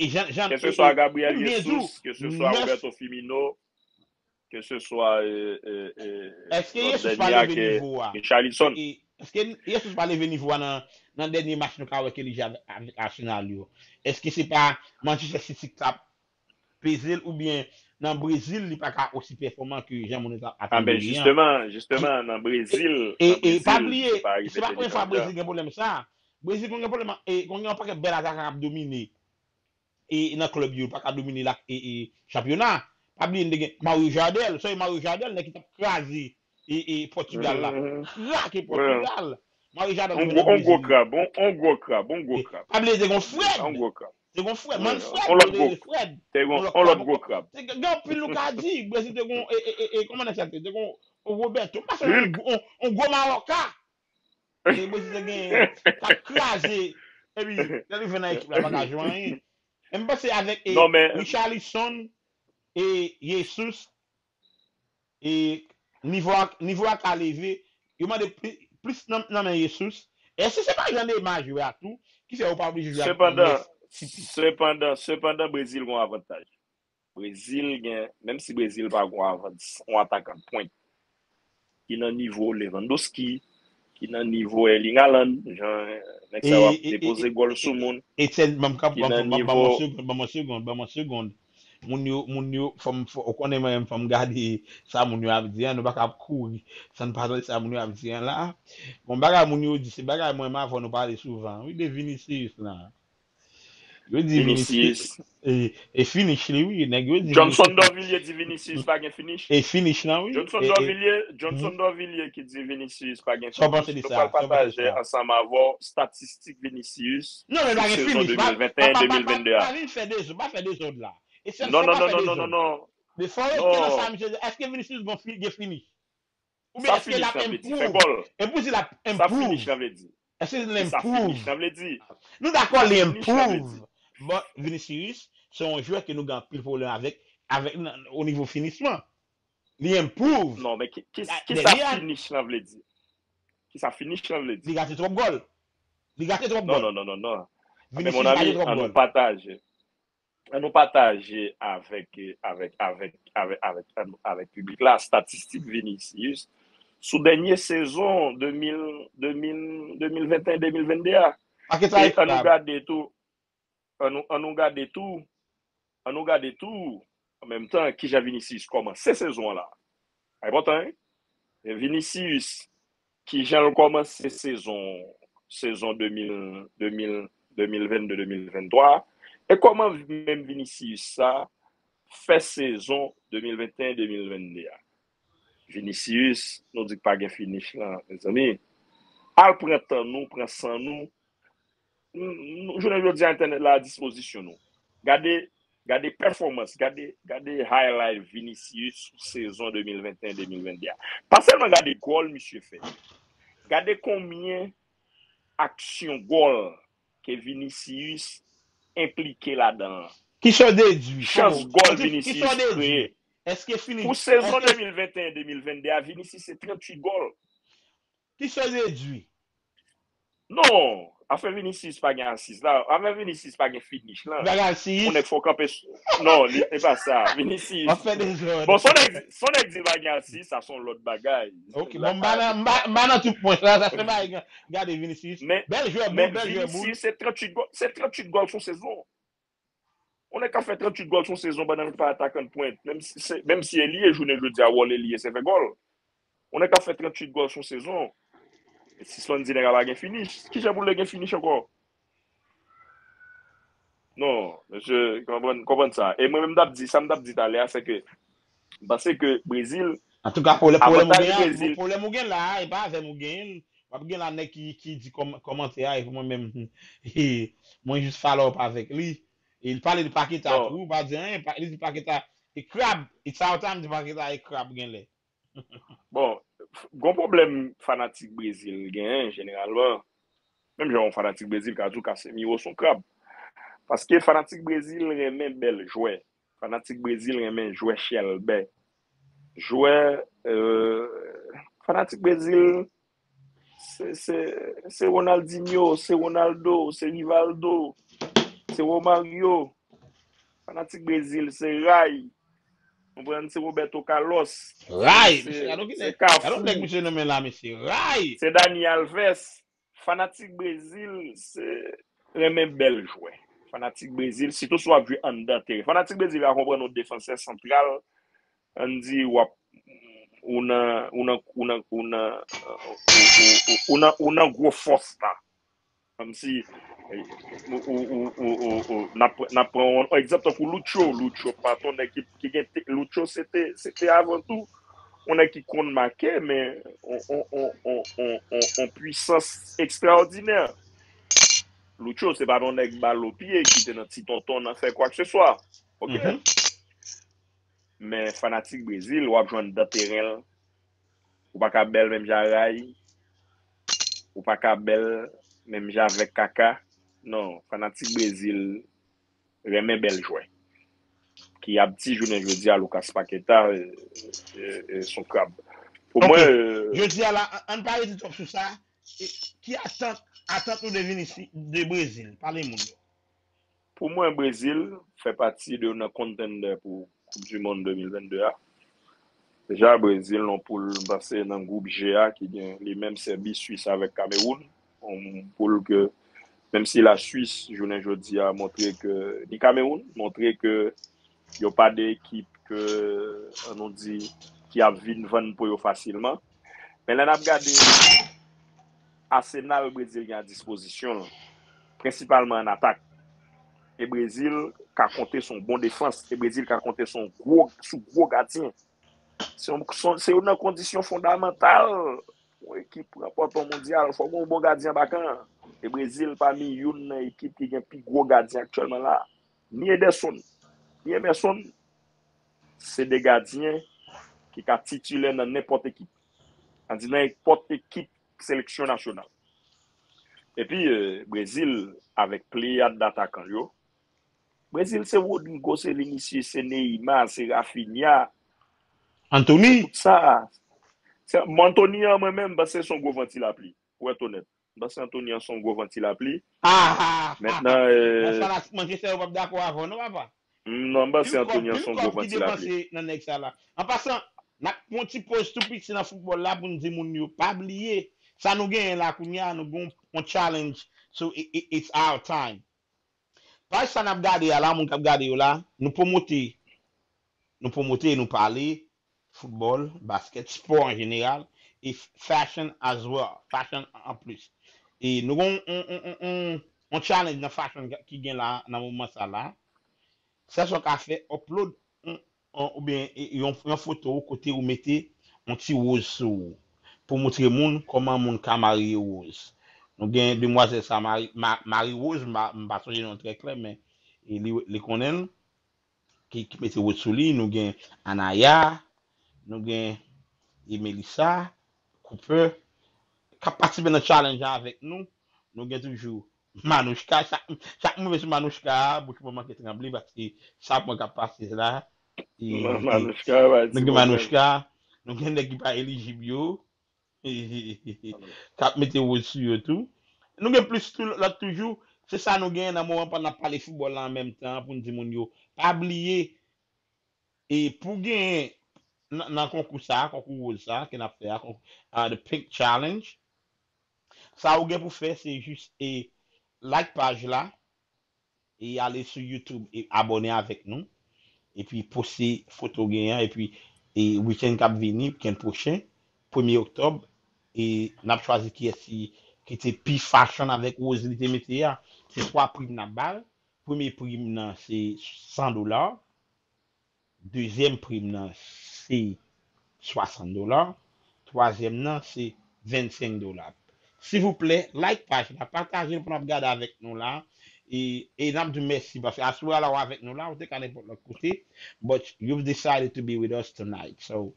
Keseswa Gabriel Jesus, keseswa Roberto Firmino, keseswa, e, e, e, Èske Jesus pa leve nivo a? Richarlison. Èske Jesus pa leve nivo a nan, nan dènye match nou ka wè ke li jwe avèk, avèk Arsenal yo? Èske se pa Manchester City k t ap peze l oubyen nan Brezil li pa ka osi pèfòman ke jan moun yo t ap atann li an? Jisteman, jisteman, nan Brezil, e, e, pa bliye, se pa premye fwa Brezil gen pwoblèm sa. Brezil konn gen pwoblèm, e, konn gen yon pakèt bèl atakan k ap domine e nan klèb yo, pa ka domine la, e, e, chanpyona. Pa bliye, n te gen Mario Jardel, sonje Mario Jardel, nèg ki t ap kraze e, e, Pòtigal la. Krake Pòtigal. Mario Jardel. On gwo krab, on gwo krab, on gwo krab. Pa bliye, te gen Fred. On gwo krab. Te gen Fred, Manfred, on lòt gwo krab. Te gen on lòt gwo krab. Te gen anpil nou ka di, Brezil te gen, e, e, e, e, kòman nèg sa te, te gen on Roberto, pa sèlman on gwo mawoka. E Brezil te gen, t ap kraze. Epi, lè li vin nan ekip la, pa ka jwe anyen. E m panse avèk e, Richarlison e Jesus, e nivo a, nivo a ka leve. Yo mande pli, plis nan, nan men Jesus. Èske se pa jan Neymar jwe a tou ki fè yo pa oblije jwe ak Sepandan, sepandan, sepandan, Brezil gen yon avantaj. Brezil gen, menm si Brezil pa gen yon avans, yon atakan pwent ki nan nivo Lewandowski, ki nan nivo Erling Haaland, jan nèg sa yo ap depoze gòl sou moun, Etienne, ban m, ban m yon segonn, ban m yon segonn, ban m yon segonn. Moun yo, moun yo, fò m, fò, ou konnen mwen menm, fò m gade sa moun yo ap di an, nou pa ka ap kouri san n pa tande sa moun yo ap di an la. Bon, bagay moun yo di, se bagay mwen menm avè w nou pale souvan, wi, de Vinicius la. Yo di Vinicius, e, e finish li, wi, nèg yo di Johnson Dorvillier di Vinicius pa gen finish. E finish lan, wi. Johnson Dorvillier, Johnson Dorvillier ki di Vinicius pa gen finish. Sa w panse de sa? Nou pral pataje ansanm avè w statistik Vinicius sou sezon de mil venteyen de mil vennde a. Non, men pa gen finish, pa, pa, pa, pa, pa vin fè dezòd, pa fè dezòd la. Non, non, non, non, non, non. Men fò w rete nan sa misye di. Èske Vinicius gon fi- gen finish? Oubyen Sa èske l finish ap lan vle di? Fè improve? Gòl. E pou di l ap Sa finish improve? Lan vle di? Èske l Sa finish improve? Lan vle di? Nou dakò li Sa finish Lan vle improve. Di? Bon, Vinicius, se yon jwè ke nou gen anpil pwoblèm avèk, avèk nan- o nivo finisman. Li improve. Non, men ki, ki, La- ki sa Dèlè a- finish Lan vle di? Ki sa finish Lan vle di? Li gate twòp gòl. Li gate twòp Non, gòl. Non, non, non, non. Men Vinicius mon gate ami, twòp an nou gòl. Pataje. An nou pataje avèk, avèk, avèk, avèk, avèk, avèk piblik la, statistik Vinicius sou dènye sezon de mil, de mil, de mil venteyen de mil vennde a. Paketa E an nou ekrab. Gade tou, an nou, an nou gade tou, an nou gade tou, an menm tan, kijan Vinicius kòmanse sezon an la. Sa enpòtan, wi. E Vinicius, kijan l kòmanse sezon, sezon de mil, de mil, de mil vennde de mil venntwa, e kòman menm Vinicius sa fè sezon de mil venteyen de mil vennde a. Vinicius, nou di k pa gen finish lan, mezanmi. Al pran tan nou, pran san nou. Nou, nou, jounen jodi a, entènèt la a dispozisyon nou. Gade, gade pèfòmans, gade, gade highlight Vinicius sou sezon de mil venteyen de mil vennde a. Pa sèlman gade gòl misye fè. Gade konbyen aksyon gòl ke Vinicius enplike ladan an. Kisa w dedui? Chans Kòman- gòl kisa w Vinicius dedui? Kreye. Èske fini? Pou sezon Èske de mil venteyen de mil vennde a, Vinicius se tranntuit gòl. Kisa w dedui? Non, afè Vinicius pa gen asis la. Afè Vinicius pa gen finish lan. Bagay si. Ou nèk fò kanpe. Non, li e pa sa. Vinicius. W ap fè dezòd. Bon, son nèg, son nèg di pa gen asis, sa se yon lòt bagay. Ok, bon, m pa nan, m pa- m pa nan tout pwen sa, sa se bagay. Gade Vinicius. Men, Bèl jwè men bout, bèl jwè bout. Vinicius, se tranntuit gòl, se tranntuit gòl sou sezon. Yon nèg ka fè tranntuit gòl sou sezon pandan l pa atakan pwent. Menm si, se- menm si e li ye jounen jodi a, wòl e li ye, se fè gòl. Yon nèg ka fè tranntuit gòl sou sezon. E sispann di nèg la pa gen finish. Kijan pou l gen finish ankò? Non, mesye, konprann, konprann sa. E mwen menm, m t ap di, sa m t ap di talè a, se ke m panse ke Brezil, Antouka, pwoblèm, pwoblèm ou avantaj gen an, Brezil, pwoblèm ou gen la, e pa avè m ou gen l. W ap gen la nèg ki, ki di kòm- kòmantè a, e pou mwen menm, mwen jis follow up avèk li. E li pale de Paketa Non. Tou, pa di anyen, pa- li di Paketa e krab. It's our time, di Paketa e krab genlè. Bon, gon pwoblèm fanatik Brezil genyen jeneralman. Menm jan yon fanatik Brezil ka di w Casemiro se yon krab. Paske fanatik Brezil renmen bèl jwè. Fanatik Brezil renmen jwè chèlbè. Jwè, euh, fanatik Brezil, se, se, se Ronaldinho, se Ronaldo, se Rivaldo, se Romario. Fanatik Brezil, se ray. Konprann, se Roberto Carlos. Ray, Se- mesye, gade ki se nèg, Cafu. Gade nèg mesye nonmen la, mesye. Ray! Se Dani Alves. Fanatik Brezil, se renmen bèl jwè. Fanatik Brezil, sitou si w ap jwe anndan teren. Fanatik Brezil ka konprann yon defansè santral, ann di w ap, ou nan, ou nan, ou nan, ou nan, ou, ou, ou, ou nan, ou nan gwo fòs la. Kòmsi, eh, ou, ou, ou, ou, ou, ou, n ap, n ap pran yon, yon egzanp tankou Lucho. Lucho pa t yon nèg ki, ki gen te-, Lucho se te, se te avan tou yon nèg ki konn make, men on, on, on, on, on, on, on pwisans ekstraòdinè. Lucho se pa t yon nèg bal o pye ki te nan ti tonton nan fè kwa ke se swa. Ok? Mhm. Men fanatik Brezil, w ap jwenn dan teren l. Ou pa ka bèl menm jan Ray. Ou pa ka bèl menm jan avèk Kaka. Non, fanatik Brezil renmen bèl jwè. Ki ap di jounen jodi a Lucas Paqueta, e, e, e, se yon krab. Pou Ok. Mwen, euh, Jodi a la, an- ann pa rete twòp sou sa. E, ki atant, atant ou de Vinicius, de Brezil? Pale moun yo. Pou mwen, Brezil fè pati de nan contender pou Coupe du Monde de mil vennde a. Deja, Brezil nan poul, m panse nan gwoup G a ki gen li menm Sèbi, Swis avèk Kamewoun. Yon poul ke, menm si Laswis, jounen jodi a, montre ke, ni Kamewoun, montre ke yo pa de ekip ke, an nou di, ki ap vin vann po yo fasilman. Men lè n ap gade asenal Brezil gen a dispozisyon l, prensipalman an atak, e Brezil ka konte sou yon bon defans, e Brezil ka konte sou yon gwo, sou gwo gadyen. Se yon, se yon, se youn nan kondisyon fondamantal pou yon ekip ranpòte yon mondyal, fò gen yon bon gadyen anba kan an. E Brezil pami youn nan ekip ki gen pi gwo gadyen aktyèlman la. Ni Ederson, ni Emerson, se de gadyen ki ka titilè nan nenpòt ekip. An di nan nenpòt ekip seleksyon nasyonal. Epi, euh, Brezil, avèk pleyad datakan yo, Brezil se Rodrygo, se Vinicius, se Neymar, se Raphinha, Anthony, tout sa. Se, bon, Anthony an, mwen menm, m panse se yon gwo vanti lapli. Pou èt onèt, m panse Anthony an se yon gwo vanti lapli. Ah, ah, Mentnan, euh, Fanatik Manchester yo p ap dakò avè w non, papa. Non, m panse Pil kòb, Anthony an pil se yon gwo kòb ki vanti lapli. Depanse nan nèg sa la. An pasan, n ap pran yon ti poz tou piti nan foutbòl la pou n di moun yo pa bliye sa nou genyen la kounye a, nou gen yon challenge. So it, it, it's our time. Paj sa n ap gade a la, moun k ap gade yo la, nou pwomote, nou pwomote, nou pale foutbòl, baskèt, spò an jeneral, e fashion as well, fashion an plis. E nou gen yon, yon, yon, yon, yon challenge nan fashion ki gen la nan moman sa la. Sa sa w ka fè, upload yon, yon, oubyen yon, yon foto ou kote ou mete yon ti woz sou ou pou montre moun kòman moun ka marye woz. Nou gen demwazèl sa, Marie, Ma- Marie Rose, m pa- m pa sonje non trè klè, men e li, li konnen l, ki, ki mete woz sou li. Nou gen Anaya, nou gen e Melissa Cooper, k ap patisipe nan challenge la avèk nou. Nou gen toujou Manouchka. Chak, chak mwen sou Manouchka a, bouch mwen manke tranble paske sa mwen k ap pase la. E, Manouchka, pa di nou gen pwoblèm. Manouchka, nou gen nèg ki pa elijib yo, k ap mete woz sou yo tou. Nou gen plis tou, lòt toujou. Se sa nou genyen nan moman pandan n ap pale foutbòl la an menm tan pou n di moun yo pa bliye, e pou genyen nan, nan konkou sa, konkou woz sa ke n ap fè a, konkou, ah, the Pink Challenge, sa ou gen pou fè se jis e like paj la, e ale sou YouTube e abòne avèk nou, epi poste foto w genyen an, epi e wikenn k ap vini, wikenn pwochen, premye oktòb, e n ap chwazi kiyès ki, ki te pi fashion avèk woz li te mete a. Se twa prim n ap ba l. Premye prim nan se san dola. Dezyèm prim nan se swasant dola. Twazyèm nan se vennsenk dola. Silvouplè, like paj la, pataje l pou n ap gade avèk nou la. E, e n ap di w mèsi paske aswè a la w avèk nou la, ou te ka nenpòt lòt kote, but you've decided to be with us tonight. So,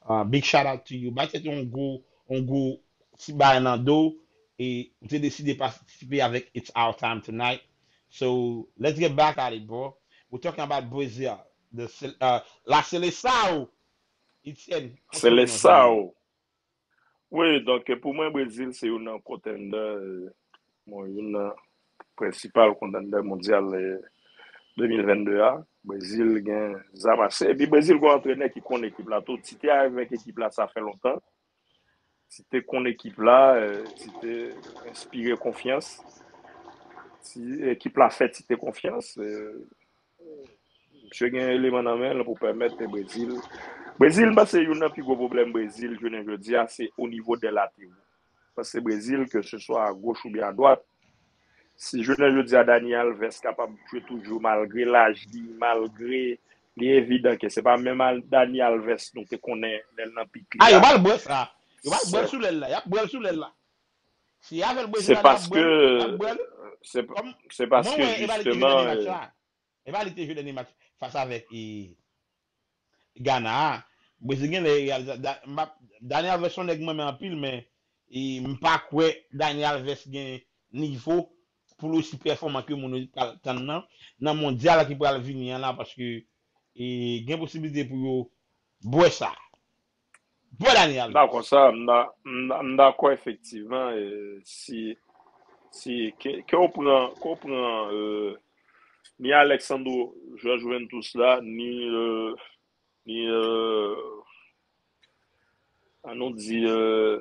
uh, big shout out to you. Bay tèt ou yon gwo, yon gwo ti bay nan do, e ou te deside patisipe avèk It's Our Time Tonight. So, let's get back at it, bro. We're talking about Brazil. The, Sel- uh, La Seleção. Etienne, Seleção. Wi, donk pou mwen, Brezil se youn nan contender, euh, bon, youn nan prensipal contender mondyal, euh, de mil vennde a. Brezil gen zam ase. Epi Brezil gen yon antrenè ki konn ekip la tou. Tite avèk ekip la, sa fè lontan. Tite konn ekip la, euh, Tite enspire konfyans. Ti, ekip la fè Tite konfyans. Euh, Misye gen eleman nan men l pou pèmèt Brezil. Brezil, m panse youn nan pi gwo pwoblèm Brezil jounen jodi a, se o nivo de lateral. Paske Brezil, ke se swa a goch oubyen a dwat, si jounen jodi a Dani Alves kapab jwe toujou malgre laj li, malgre li evidan ke se pa menm Al- Dani Alves nou te konnen lè l nan pik li Ah, yo a. Pral bwè sa. Yo pral bwè l sou lèl la. Y ap bwè l sou lèl la. Si y avè l Brezil Se la, y ap paske bwè l, y ap bwè l. se Kòm se mwen paske wè, e pa li ki jwe jisteman dènye match la. E pa li ki te jwe dènye match fas avèk e, Ghana a. Brezil gen lè, da- da- m ap- Dani Alves se yon nèg mwen renmen anpil, men e, m pa kwè Dani Alves gen nivo pou l osi pèfòman ke moun yo pral tann nan, nan mondyal ki pral vini an la, paske e, gen posiblite pou yo bwè sa. Bwè Dani Alves. Dakò, sa, m da- m da- m dakò efektivman. E, si si ke, ke w pran, ke w pran euh, ni Alexandro Juventus la, ni euh, ni euh, an nou di euh,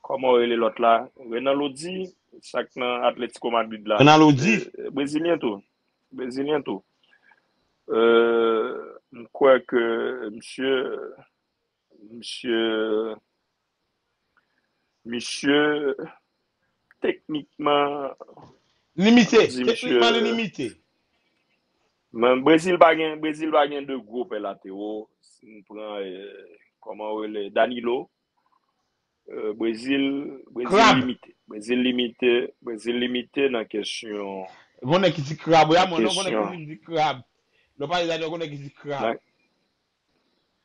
kòman w rele lòt la, Renan Lodi, sa k nan Atletico Madrid la. Renan Lodi. Euh, Brezilyen tou. Brezilyen tou. Euh, m kwè ke misye misye misye teknikman Limite. di Teknikman, li misye limite. Men Brezil pa gen Brezil pa gen de gwo pè latero. Si n pran euh, kòman w rele Danilo, euh, Brezil Brezil Krab. Limite. Brezil limite. Brezil limite nan kesyon Gon nèg ki di krab, wi, a mwen non, gon nèg kesyon ki di krab. Lè w pale Danilo, gon nèg ki di krab. Nan-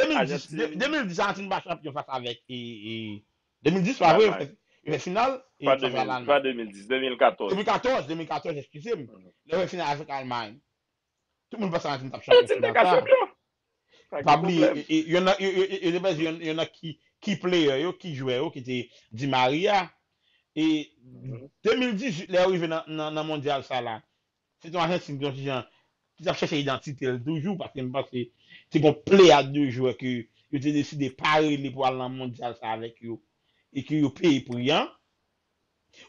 de mil dis, de mil dis Ajantin pa chanpyon fas avèk e, e, de mil dis pa vre, yo fè final e fas a Lalmay. Pa de mil dis, de mil katòz. De mil katòz, de mil katòz, eskize m. Lè yo fè final avèk Almay. Tout moun panse Ajantin t ap chanpyon. Ajantin te ka chanpyon. Pa bliye, yo nan ki player yo, ki jwè yo, ki te Di Maria. E de mil dizuit, lè yo rive nan mondyal sa la, se te yon Ajantin ki yon ti jan li t ap chèche idantite l toujou, paske m panse se gon pleyad de jwè ke yo te deside pa rele pou al nan mondyal sa avèk yo, e ke yo peye pri an.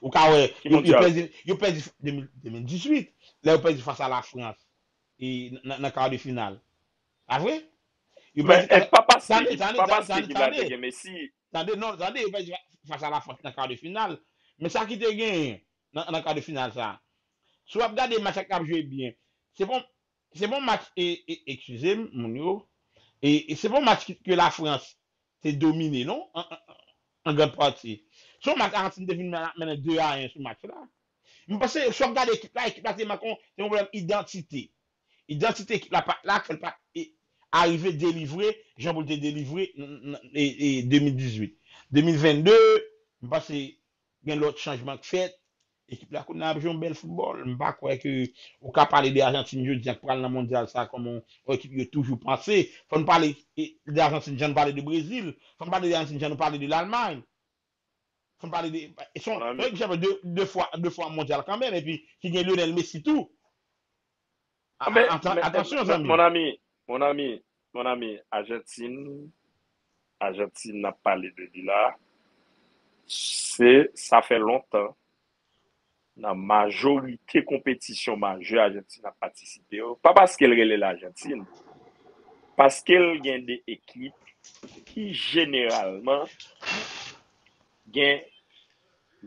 Ou ka wè, yo, yo pèdi, yo pèdi de mil, de mil dizuit, lè yo pèdi fas a Lafrans, e nan, nan ka de final. Pa vre? Yo pèdi, pa paske, pa paske ki la te gen Messi. Tande, non, tande, yo pèdi fas a Lafrans nan ka de final. Men sa ki te genyen nan, nan ka de final sa. Si w ap gade match la k ap jwe byen, se bon, se bon match, e, e, eskize m, moun yo, e, e se bon match ki, ke Lafrans te domine, non, an, an, an gran pati. Se yon match Ajantin te vin mennen, mennen de a en sou match la. M panse, si w ap gade ekip la, ekip la te manke yon, te yon pwoblèm idantite. Idantite ekip la pa t la, fè l pa t, e, arive delivre, jan pou l te delivre, n, n, e, e, de mil dizuit. De mil vennde, m panse gen lòt chanjman k fèt. Ekip la kounye a ap jwe yon bèl foutbòl. M pa kwè ke ou ka pale de Ajantin jodi a k pral nan mondyal sa kòm yon, yon ekip yo toujou panse. Fò n pale, e, de Ajantin jan n pale de Brezil. Fò n pale de Ajantin jan nou pale de Lalmay. Fò n pale de, e, se yon, yon ekip chanpyon de, de fwa, de fwa mondyal kanmenm, epi ki gen Lionel Messi tou. A, men, a, atan-, men, atansyon, men, zanmi. Mon ami, mon ami, mon ami, Ajantin, Ajantin n ap pale de li la, se, sa fè lontan, nan majorite konpetisyon majè Ajantin ap patisipe yo, pa paske l rele Lajantin, paske l gen de ekip ki jeneralman gen,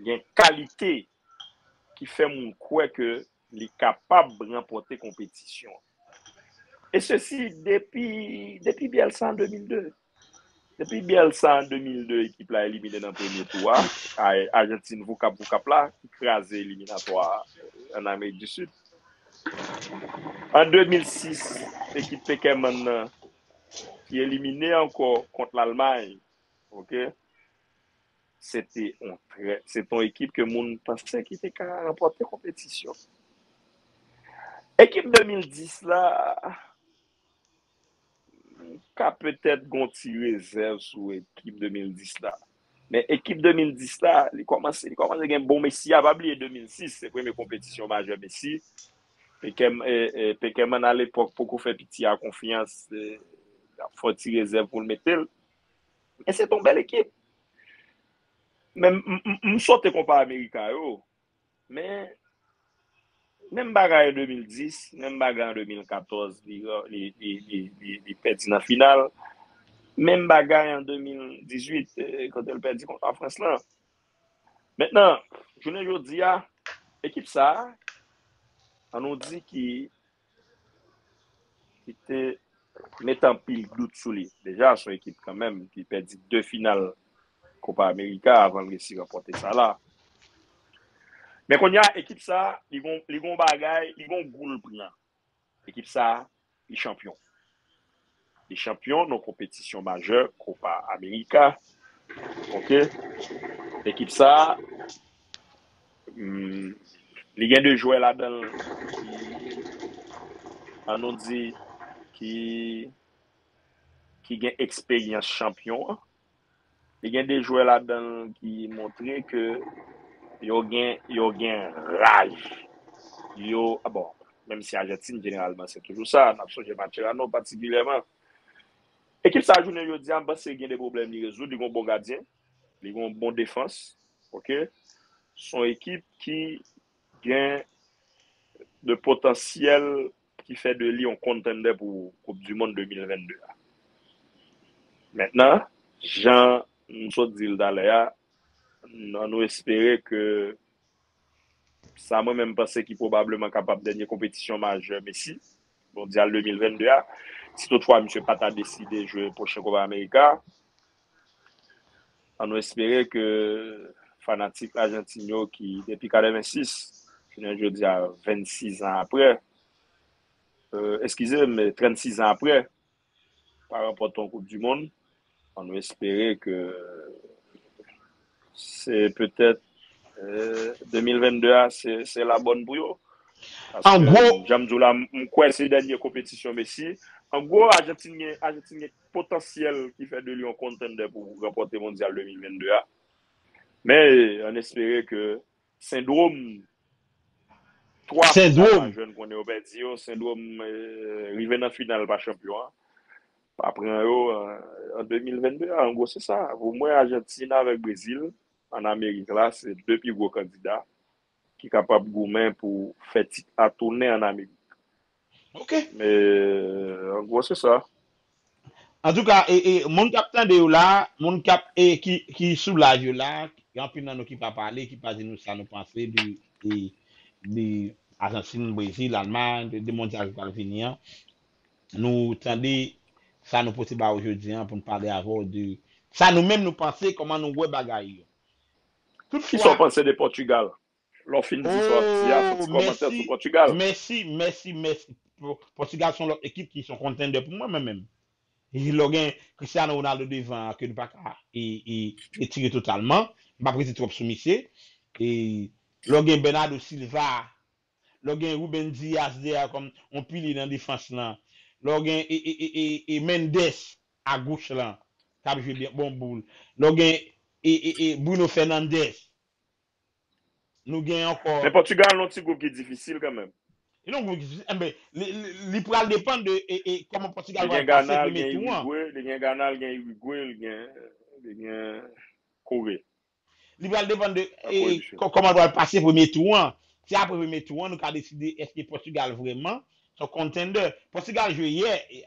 gen kalite ki fè moun kwè ke li kapab ranpòte konpetisyon. E sesi depi, depi Bielsa an de mil de. Depi Bielsa an de mil de, ekip la elimine nan premye tou a, a, Ajantin voukap voukap la, ki kraze eliminatwa a, an Amerik di Sid. An de mil sis, ekip Pekerman nan, ki elimine ankò kont Lalmay, ok? Se te yon trè, se te yon ekip ke moun panse ki te ka ranpòte konpetisyon. Ekip de mil dis la, m ka petèt gon ti rezèv sou ekip de mil dis la. Men ekip de mil dis la, li kòmanse, li kòmanse gen bon Messi a. Pa bliye de mil sis, se premye konpetisyon majè Messi. Pekerm-, e, e, Pekerman alepòk poko fè piti a konfyans, e, l ap fè ti rezèv pou l mete l. Men se te yon bèl ekip. Men m, m, m, m sote Kopa Amerika yo. Men, menm bagay an de mil dis, menm bagay an de mil katòz, li, li, li pèdi nan final. Menm bagay an de mil dizuit, eh, kote l pèdi kont Lafrans lan. Mentnan, jounen jodi a, ekip sa a, an nou di ki ki te mete anpil dout sou li. Deja, se yon ekip kanmenm ki pèdi de final Kopa Amerika avan l resi ranpòte sa la. Men kounye a, ekip sa, li gon, li gon bagay, li gon gou l pran. Ekip sa, li chanpyon. Li chanpyon nan konpetisyon majè Kopa Amerika. Ok? Ekip sa, Hmm, li gen de jwè ladan l ki, an nou di, ki, ki gen eksperyans chanpyon an. Li gen de jwè ladan l ki montre ke yo gen, yo gen raj. Yo, a bon, menm si Ajantin, jeneralman, se toujou sa. N ap sonje Mascherano patikilyèman. Ekip sa, jounen jodi a, m panse gen de pwoblèm li rezoud. Li gen yon bon gadyen, li gen yon bon defans. Ok? Se yon ekip ki gen de potansyèl ki fè de li yon contender pou Koup di Mond de mil vennde a. Mentnan, jan m sot di l talè a, n-, nou espere ke sa mwen menm panse ki pwobableman kapab dènye konpetisyon majè Messi, Mondyal de mil vennde a, si toutfwa misye pa ta deside jwe pwochen Kopa Amerika, Ann nou espere ke fanatik Lajantin yo ki depi katrevensis, jounen jodi a vennsis an apre, euh, eskize m, trannsis an apre, pa ranpòte yon Koup di Mond, ann nou espere ke se petèt, euh, de mil vennde a, se, se la bòn pou yo. Paske, jan m di w la, m, m kwè se dènye konpetisyon Messi. An gwo, Ajantin gen, Ajantin gen potansyèl ki fè de li yon contender pou ranpòte Mondyal de mil vennde a. Men, ann espere ke sendwòm twa Sendwom. Final majè n konnen yo pèdi yo. Sendwom eh, rive nan final pa chanpyon an. Pa pran yo eh, an de mil vennde a. An gwo, se sa. Pou mwen, Ajantin avèk Brezil, an Amerik la, se de pi gwo kandida ki kapab goumen pou fè tit a tounen an Amerik. Ok. Men, an gwo, se sa. Antouka, e, e, moun k ap tande yo la, moun k ap, e, ki, ki sou live yo la, gen anpil nan nou ki pa pale, ki pa di nou sa nou panse de, de, de Ajantin, Brezil, Almay, de, de mondyal ki pral vini an. Nou tande sa nou pote ba ou jodi an pou n pale avè w de sa nou menm nou panse, kòman nou wè bagay yo. Kisa w panse de Pòtigal? Lè w fin di sa w ap di a, fè ti kòmantè sou Pòtigal. Mèsi, mèsi, mèsi. Pòtigal se yon lòt ekip ki se yon contender pou mwen, mwen menm. E lè w gen Cristiano Ronaldo devan ke nou pa ka e, e, retire totalman, m p ap rete twòp sou misye. E lè w gen Bernardo Silva, lè w gen Ruben Dias dèyè kòm yon pilye nan defans lan, lè w gen e, e, e, e, e Mendes agoch lan, k ap jwe byen, bon boul. Lè w gen e, e, e Bruno Fernandes, nou gen ankò. Men Pòtigal nan yon ti gwoup ki difisil kanmenm. Li nan gwoup ki difisil. Enben, li, li, li pral depann de e, e, kòman Pòtigal Li gen pral pase Ghana, li premye gen tou an. Irigwe, li gen Ghana, li gen Irigwe, li gen, li gen Kore. Li pral depann de La e, Kore di Sid. kò- kòman l pral pase premye tou an. Si apre premye tou an, nou ka deside èske Pòtigal vrèman se yon contender. Pòtigal jwe yè, e,